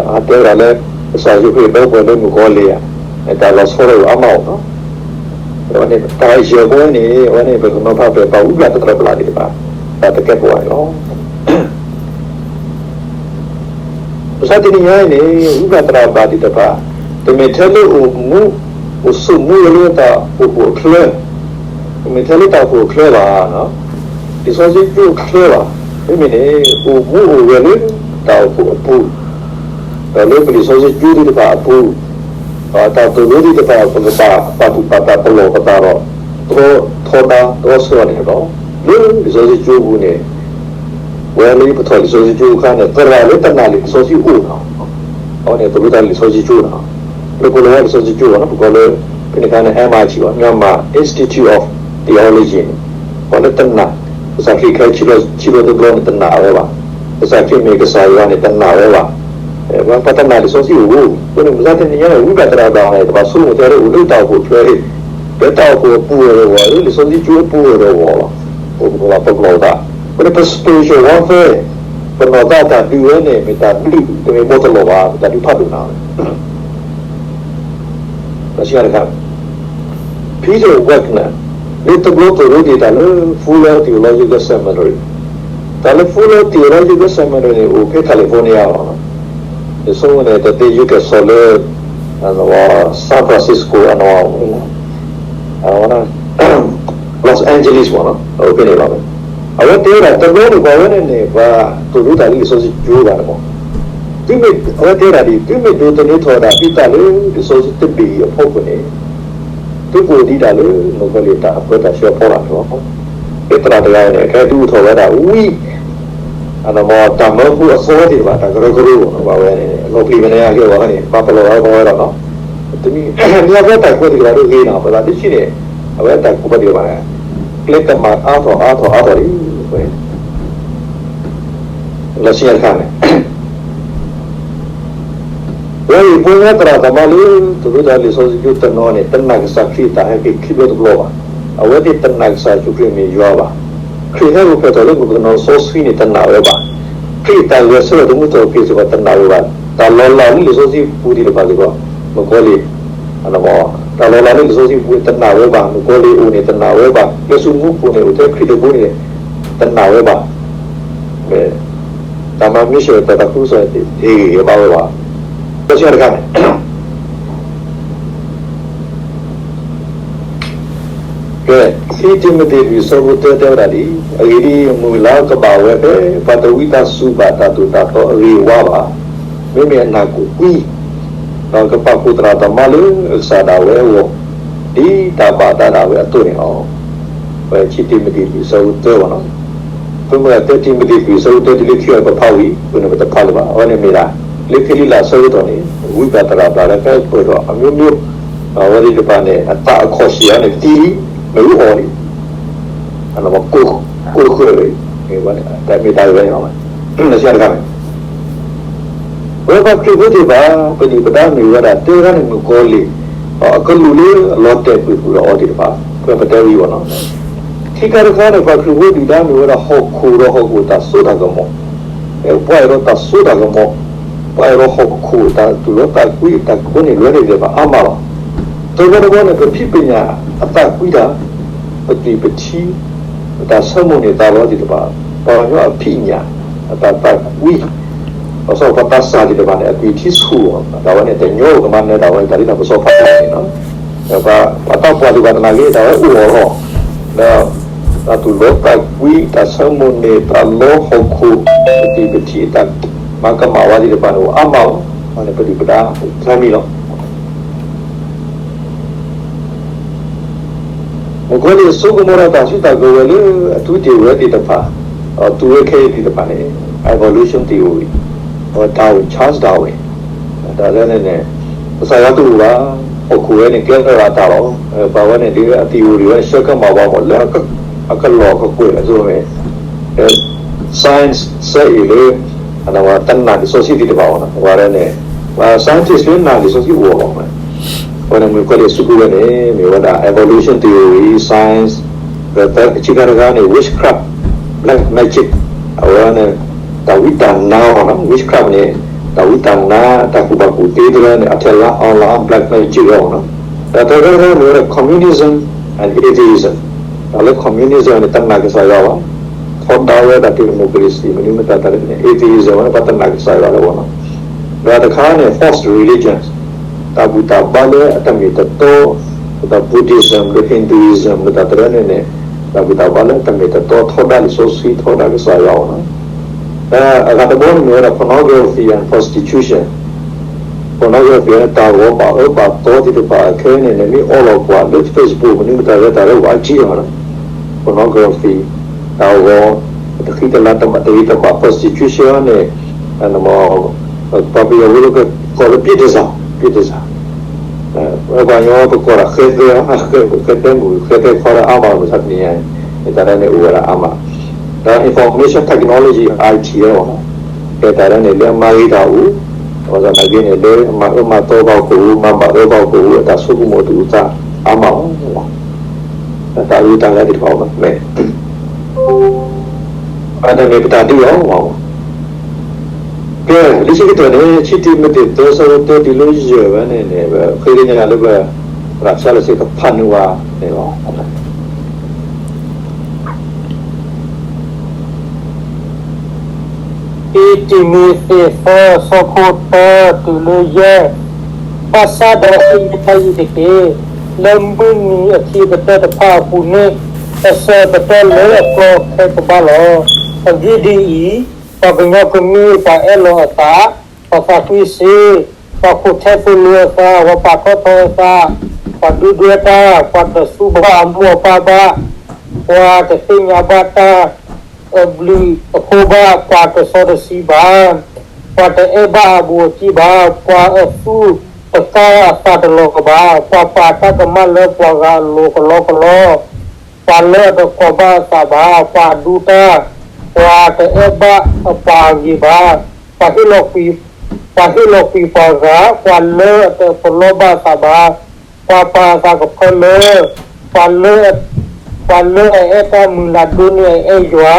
အတဲဝဲဒၣ်လၢ ကစၢ်ယ့ၣ်ၡူးခရံာ်ဒီပုၢ်ဝဲၢ်လၢမုၣ်ကီၤလံၢ်ဧါ, တၢ်လီၤဆီတအိၣ်အါမးအီၤလီၤ. အဝဲန့ၣ် တၢ်ယဲၢ်ဘီန့ၣ် အဝဲန့ၣ် ပကနီၤဖးဖဲပှၤဝံဘၣ်သရၣ်ဘျါသ့ၣ်တဖၣ် တၢ်တကဲပိာ်အီၤန့ၣ်လီၤ. မုၢ်ဆါတနံၤညါအံၤန့ၣ် ဝံဘၣ်သရၣ်ဘျါသ့ၣ်တဖၣ် တမ့ၢ်ထဲလၢအိၣ်မူ အိၣ်ဆိးမူဝဲလၢတၢ်အိၣ်ဖှိၣ်အချၢ, မ့ၢ်ထဲလၢတၢ်အိၣ်ဖှိၣ်အချၢဘၣ်, လံာ်စီဆှံကၠိအချၢဘၣ်, မ့မ့ၢ်န့ၣ် အိၣ်မူအိၣ်ဂဲၤလၢတၢ်အိၣ်ဖှိၣ်အပူၤ, ဒီးလၢပလံာ်စီဆှံကၠိသ့ၣ်တဖၣ်အပူၤ, ဒီးတၢ်သိၣ်လိသ့ၣ်တဖၣ် ပကဘၣ်ပာ်သူၣ်ပာ်သးပလီၢ်ပသးဒီး တြီထီဒါတြီဆၢအီၤန့ၣ်လီၤ. လၢလံာ်စီဆှံကၠိအပူၤန့ၣ် ပဝဲလၢပထီၣ်လံာ်စီဆှံကၠိအခါန့ၣ် သရၣ်လၢတနာ်လံာ်စီဆှံအိၣ်နီၤ, အဝဲန့ၣ်သိၣ်လိတၢ်လံာ်စီဆှံကၠိနီၤ, လၢပလီၢ်ဝဲလံာ်စီဆှံကၠိနီၤ, ပကိးလၢ ဖဲန့ၣ်အခါန့ၣ် M I T ဘၣ် Myanmar Institute of Theology န့ၣ်, ပှၤလၢတနာ် ကစၢ်ခရံာ်ခဲအံၤ ခံဘျီတဘျီန့ၣ် တနာ်ဝဲဘၣ်, ကစၢ်ခရံာ်မ့ၢ်ကစၢ်ယွၤန့ၣ် တနာ်ဝဲဘၣ်, ပှၤတနာ်လံာ်စီဆှံအိၣ်, အဃိန့ၣ် မ့ၢ်သးတနံၤညါန့ၣ် ဝံဘၣ်သရၣ်ဘၣ်န့ၣ် တဘၣ်ဆိကမိၣ်ထဲလၢအိၣ်လၢတၢ်အိၣ်ဖှိၣ်အချၢ, လၢတၢ်အိၣ်ဖှိၣ်အပူၤအဂီၢ်, လၢလံာ်စီဆှံကၠိအပူၤအဂီၢ်လီၤ, ပကဘၣ်ပလီၢ်သး, အဃိန့ၣ် ပ spiritual warfare ပနီၢ်သးတၢ်ဒုးဝဲန့ၣ် မ့ၢ်တၢ်ဒုးတမ့ၢ်ဘၣ်တလီၢ်ဘၣ်, မ့ၢ်တၢ်ဒုးဖးဒိၣ်နၤဝဲ တၢ်ဆံတခါ Peter Wagner လၢတဘျီသိၣ်လိက့ၤတၢ်လၢ Fuller Theological Seminary, တၢ်လၢ Fuller Theological Seminary န့ၣ် အိၣ်ဖဲ California လီၤ. ယဆိကမိၣ်န့ၣ် တသ့ယုၢ်ကဲၣ်ဆိးလၢ San Francisco အနီၢ် Los Angeles မ့ၢ်နီၤ, အိၣ်ဖဲန့ၣ်လီၤ. အဝဲတဲဝဲဒၣ် တဘျီန့ၣ် ပှၤဝဲန့ၣ်န့ၣ် ပှၤသိၣ်လိတၢ်လၢလံာ်စီဆှံကၠိဘၣ်န့ၣ်မ့ၢ်, အဝဲတဲဒၣ်ဒ်အံၤ, သုမ့ၢ်ဒိးသန့ၤထီၣ်ဒၣ်သုသးလၢလံာ်စီဆှံတဘ့ၣ်အံၤအဖီခိၣ်န့ၣ်, သုကအိၣ်ဒံးဒၣ်လၢမုၣ်ကီၤလံၢ်တၢ်အပၢတၢ်ဆှၢအဖီလာ်န့ၣ်လီၤ. ဖဲသရၣ်တဂၤန့ၣ် ခဲအံၤဒုးအိၣ်ထီၣ်ဝဲဒၣ်ဝံ အနီၢ်မ့ၢ်တၢ်မၢဖိအသီသ့ၣ်တဖၣ် တၢ်ကရၢကရိန့ၣ် ပှၤဝဲန့ၣ် လီၤပျံၤမဲာ်ညါက့ၤအဂီၢ်န့ၣ် ပာ်ပလီၢ်ဝဲပဝဲဒီးနီၤ, တမံၤမ့ၢ်အဝဲတၢ်ကွဲးတဂၤဒီးဂ့ၤနီၤ, ပသးဒ်ဆံန့ၣ် အဝဲတၢ်ကူၣ်ဘၣ်ဒံးဘၣ်န့ၣ် ကျဲကမၣ်အါထီၣ်အါထီၣ်အါထီၣ်လံ, လီၤဆံတခါန့ၣ် ဝဲအံၤ ပဝဲသရၣ်သမါလၢ သိၣ်လိတၢ်လံာ်စီဆှံကၠိတနီၤန့ၣ် တနာ်ကစၢ်ခရံာ်အတၢ်ဟဲက့ၤခံဘျီတဘျီဘၣ်. အဝဲသ့ၣ်တနာ်ကစၢ်ယ့ၣ်ၡူးခရံာ်မ့ၢ်ယွၤဘၣ်. ခရံာ်ဟဲအိၣ်ဖျဲၣ်ထီၣ်လၢမုၣ်ကနီၤစီဆှံန့ၣ် တနာ်ဝဲဘၣ်. ခရံာ်အတၢ်ဂဲၤဆၢထၢၣ်သမူထီၣ်က့ၤစ့ၢ်ကီး တနာ်ဝဲဘၣ်. တၢ်လီၤလးလၢလံာ်စီဆှံပူၤသ့ၣ်တဖၣ်စ့ၢ်ကီး မုၣ်ကီၤလံၢ် တၢ်လီၤလးလၢလံာ်စီဆှံပူၤ တနာ်ဝဲဘၣ်, မုၣ်ကီၤလံၢ်အိၣ်န့ၣ် တနာ်ဝဲဘၣ်, လၢဆူမူခိၣ်န့ၣ် အိၣ်ထဲခရံာ်တဘိန့ၣ် တနာ်ဝဲဘၣ်. တၢ်မၤမ့ၢ်ဆၢၣ်တၢ်သးခုကစီၣ်န့ၣ် တဟ့ၣ်ဂံၢ်ဟ့ၣ်ဘါဝဲဘၣ်. ဒီးဆံတခါန့ၣ် ကဲ, ခံတံၤမသ့းလွံၢ်ဆၢဖိတၢတဲဝဲဒၣ်ဒ်အံၤ, အဂ့ၢ်ဒ်အံၤ, မုၢ်လၢကဘၣ်ဝဲဖဲ ပှၤတဝံသးစူၤဘၣ်တၢ်သိၣ်တၢ်သီအဂ့ၤအဝါဘၣ်, မ့မ့ၢ်အနၢ်ကအိၣ်ကွံ, ဒီးကပာ်ဖှိၣ်သရၣ်သမါလၢအကစၢ်ဒၣ်ဝဲအဂီၢ်, ဒ်တၢ်ဘၣ်အသးဒၣ်ဝဲအသိးန့ၣ်လီၤ. ဝဲခံတံၤမသ့းလွံၢ်ဆၢဖိတၢဘၣ်နီၤ, ပမ့ၢ်တဲတံၤမသ့းလွံၢ်ဆၢဖိတၢတုၤလၢခံအံၤ ပဖးဝံၤ, အဃိန့ၣ် ပတဖးလၢၤဘၣ်. အဝဲန့ၣ်မ့ၢ်ဒၣ် လၢခံလံလၢ်ဆၢကတီၢ်န့ၣ် ဝံဘၣ်သရၣ်ဘၣ်လၢကဲပှဲၤထီၣ်အမျိုးမျိုး, အဝဲသ့ၣ်တဖၣ်န့ၣ် အသးအခီၣ်ဆံးအီၤန့ၣ် သံလံ, မ့ၢ်အူအီၣ်လံ, ကိၢ်ဃၢလံ, တၢ်မ့ၢ်တၢ်ဂ့ၤန့ၣ်လီၤ. တခါန့ၣ် ပဝဲပှၤခရံာ်ဖိသ့ၣ်တဖၣ် ပဒုၣ်ပဒါမ့ၢ်ဝဲဒၣ် တဲတခါန့ၣ် မုၣ်ကီၤလံၢ်, ဒီးအကလူးလၢအလီၤတဲာ်ကွံာ်ဃုာ်ဒီးအီၤသ့ၣ်တဖၣ်, ပဝဲပတဲဝံၤအီၤနီၤ. ခံခါတခါန့ၣ် ပှၤခရံာ်ဖိဒုၣ်ဒါမ့ၢ်ဝဲဒၣ် ဟီၣ်ခိၣ်ဒီးဟီၣ်ခိၣ်တၢ်စိတၢ်ကမီၤ, ပှၤအဲၣ်ဒိးတၢ်စိတၢ်ကမီၤ, ပှၤအဲၣ်ဒိးဟီၣ်ခိၣ်တၢ်သူၣ်လီသးကွံ တၢ်ကိးန့ၢ်လွဲန့ၢ်သ့ၣ်တဖၣ်အါမးလီၤ. တဘျီတဘျီန့ၣ် ပဖံးပညၣ်အသးကွံတၢ်, ပသွံၣ်ပထံ, ပတၢ်ဆၢမိၣ်န့ၢ်သးလီသ့ၣ်တဖၣ်, ပှၤကညီအဖံးညၣ်အတၢ်သးကွံ, ဘၣ်ဆၣ်ပှၤသးစၢ်သ့ၣ်တဖၣ်န့ၣ် အသွံၣ်ထံဆူၣ်လီၤ, တၢ်ဝဲန့ၣ်တညီကမၤနၢၤဒၣ်ဝဲ တၢ်လၢတၢ်ပစီဖးဒိၣ်န့ၣ်လီၤ. ပှၤသးပှၢ်သ့ၣ်တဖၣ်သနာ်က့ တၢ်ဝဲအိၣ်အီၤလီၤ. ဒီးတၢ်သူၣ်လီသးကွံ, တၢ်ဆၢမိၣ်န့ၢ်သးလီဟီၣ်ခိၣ်, ပသွံၣ်ပထံအတၢ်မၤကမၣ်ဝဲသ့ၣ်တဖၣ်န့ၣ် အိၣ်အါမးလီၤ. အဝဲန့ၣ်ပဒုၣ်ပဒါအိၣ်ဖျါမံၤလီၤ. မုၣ်ကီၤလံၢ်ဆိကမိၣ်ဒီးတၢ်စုတၢ်ကဝဲၤလၢအထူတ့ၢ်ဝဲသ့ၣ်တဖၣ်, ဒီးသူဝဲခဲအံၤသ့ၣ်တဖၣ်န့ၣ် evolution theory, အဝဲ Darwin, Charles Darwin, တၢ်လၢန့ၣ်န့ၣ် ကစၢ်ယွၤတအိၣ်ဘၣ်, ဟီၣ်ခိၣ်ဝဲန့ၣ် ကဲထီၣ်ဒၣ်တၢ်လီၤ. ပှၤဝဲန့ၣ်ဒ်အ theory ဝဲန့ၣ် ဆှၢကမၣ်ပှၤမးလၢအကလီၢ်ကကွဲၢ်လၢအသိးန့ၣ် science စဲအံၤလၢ တနာ်လံာ်စီဆှံသ့ၣ်တဖၣ်အီၤ, ပှၤန့ၣ် scientist လၢနာ်လံာ်စီဆှံအိၣ်အီၤလီၤ. အဃိန့ၣ် မုၣ်ကီၤလံၢ်ဆိကမိၣ်ဝဲန့ၣ် မ့ၢ်ဝဲဒၣ် evolution theory, science, ဒီးခံခါတခါန့ၣ် witchcraft, black magic, အဝဲန့ၣ် တၢ်ဝံတၢ်နါအီၤ, witchcraft န့ၣ် တၢ်ဝံတၢ်နါ တၢ်ကူၣ်ဘၣ်ကူၣ်သ့တဖၣ်န့ၣ် အထဲလါအီလါ black magic အီၤ, ဒီးတၢ်တခါတခါမ့ၢ်ဝဲဒၣ် communism and atheism, တၢ်လၢ communism န့ၣ် တနာ်ကစၢ်ယွၤဘၣ်, ထီဒါဝဲဒၣ် democracy မနုၤမတၤတၢ်လၢ atheism ဝဲန့ၣ် ပှၤတနာ်ကစၢ်ယွၤလၢအဂီၢ်လီၤ. ဒီးတခါန့ၣ် false religions, တၢ်ဘူၣ်တၢ်ဘါလၢအတမ့ၢ်တတီ, ဒီး ဒီး Buddhism ဒီး Hinduism ဒီးတၢ်တရၢန့ၣ်န့ၣ် ဒီးပတၢ်ဘၣ်လၢတၢ်မ့ၢ်တတီထီဒါလံာ်စီဆှံထီဒါကစၢ်ယွၤအီၤလီၤ. ဒီးအဂၤတဘီန့ၣ်မ့ၢ်ဝဲဒၣ် pornography and prostitution. Pornography န့ၣ် တၢ်ဂီၤဘၣ်အၢဘၣ်သီသ့ၣ်တဖၣ်ခဲအံၤန့ၣ်န့ၣ် မ့ၢ်အီလီၤကွၢ်လၢ Facebook မနုၤမတၤလဲၣ် တၢ်လၢဝးကံအီၤလီၤ. Pornography တၢ်ဂီၤ တဃံတလၤတမးတဂ့ၤတဘၣ် prostitution န့ၣ် ပှၤပယီၤဖိလၢကကိးလၢ ပြစ်ဒဇာ ပြစ်ဒဇာ ပှၤကညီပကိးဒၣ်ဃဲသဲ, ဃဲသဲမုၣ် ဃဲသဲခီလၢအါမးလီၤ မဆါတနံၤညါန့ၣ် တၢ်ဒ်န့ၣ်အိၣ်ဝဲဒၣ်အါမး, ဒီး information technology အိုင်တီအံၤ လီၤ, ကဲတၢ်ဒ်န့ၣ်လၢအမၤဂ့ၤတၢ်အိၣ်, ဘၣ်ဆၣ်သနာ်က့န့ၣ် လၢအမၤအၢမၤသီဘၣ်ကအိၣ် မၤဘၣ်အၢဘၣ်ကအိၣ် အတၢ်ဆိကမိၣ်တအိၣ်သးအါမးလီၤ, တၢ်အုၣ်တၢ်ဂဲၤသ့ၣ်တဖၣ်မ့ၢ် အတၢ်မ့ၢ်ပတၢ်ဒ်အံၤလီၤ. ကဲ လံာ်စီဆှံကတၢၢ်န့ၣ် ခံတံၤမသ့း သၢ ဆၢဖိတၢတုၤလၢယဲၢ်ဝဲန့ၣ်န့ၣ် ပဃ့ကညးလၢပ ရၤဆါလၢစ့ၢ်ကဖးနုာ်ဝဲန့ၣ်လီၤ. ခံတံၤမသ့း သၢ ဆၢဖိတၢတုၤလၢယဲၢ်, ဘၣ်ဆၣ်ဒီးသ့ၣ်ညါအံၤတက့ၢ်, လၢမုၢ်နံၤအခံကတၢၢ်တဖၣ်အပူၤန့ၣ် ကစၢၢ်ကတၢၢ်လၢအကျီခဲကဘၣ်လီၤ. အဂ့ၢ်ဒ်အံၤ, ပှၤကညီကမ့ၢ်ပှၤအဲၣ်လီၤအသး, ပှၤသးကွံစ့, ပှၤခိၣ်ထဲသိလ့အသး, ပှၤပာ်ထီၣ်ထီအသး, ပှၤဒုၣ်ဒွဲၣ်တၢ်, ပှၤတသူၣ်ဘၣ်အမိၢ်အပၢ်ဘၣ်, ပှၤတသ့ၣ်ညါဘၣ်တၢ်အဘျုးအဖှိၣ်ဘၣ်, ပှၤတစီတဆှံဘၣ်, ပှၤတအဲၣ်ဘၣ်အဘူးအတံၢ်ဘၣ်, ပှၤအသူၣ်တကၢ်အသးတလီၤဘၣ်, ပှၤပာ်တၢ်ကမၣ်လၢပှၤဂၤအလိၤကလီကလီ, ပှၤလၢအတကွီၢ်ဘၣ်အသးဘၣ်, ပှၤဒူတၢ်, ပှၤတအဲၣ်ဘၣ်အပှၤအဂ့ၤဘၣ်, ပှၤဟ့ၣ်လီၤကွံာ်, ပှၤဟ့ၣ်လီၤကွံာ်ပှၤဂၤ, ပှၤလၢအတပလီၢ်ဘၣ်အသးဘၣ်, ပှၤပာ်အသးကဖၢလၢ, ပှၤလၢ, ပှၤလၢအအဲၣ်တၢ်မုၢ်လၢ်ဒိၣ်န့ၢ်အအဲၣ်ယွၤ,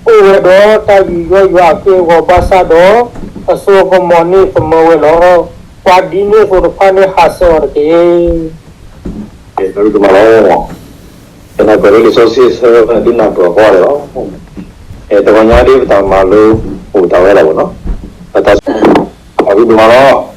အိၣ်ဝဲဒီးတၢ်ယူးယီၣ်ယွၤအက့ၢ်အဂီၤဘၣ်ဆၣ်ဒီး, အစိအကမီၤန့ၣ်သမၢဝဲလီၤ. ပှၤဒ်န့ၣ်အသိးတဖၣ်န့ၣ်ဟးဆှဲးအီၤတက့ၢ်. တၢ်ကမၤလီၤ, ပနၢ်ပၢၢ်လၢလံာ်စီဆှံဆၢဒ်နၢ်ပၢၢ်အဂီၢ်လီၤ. တဂီၤညါဒ်ပတၢ်မၤလိအိၣ်တၢ်ဝဲလီၤနီၤ, တၢ်ကမၤလီၤ.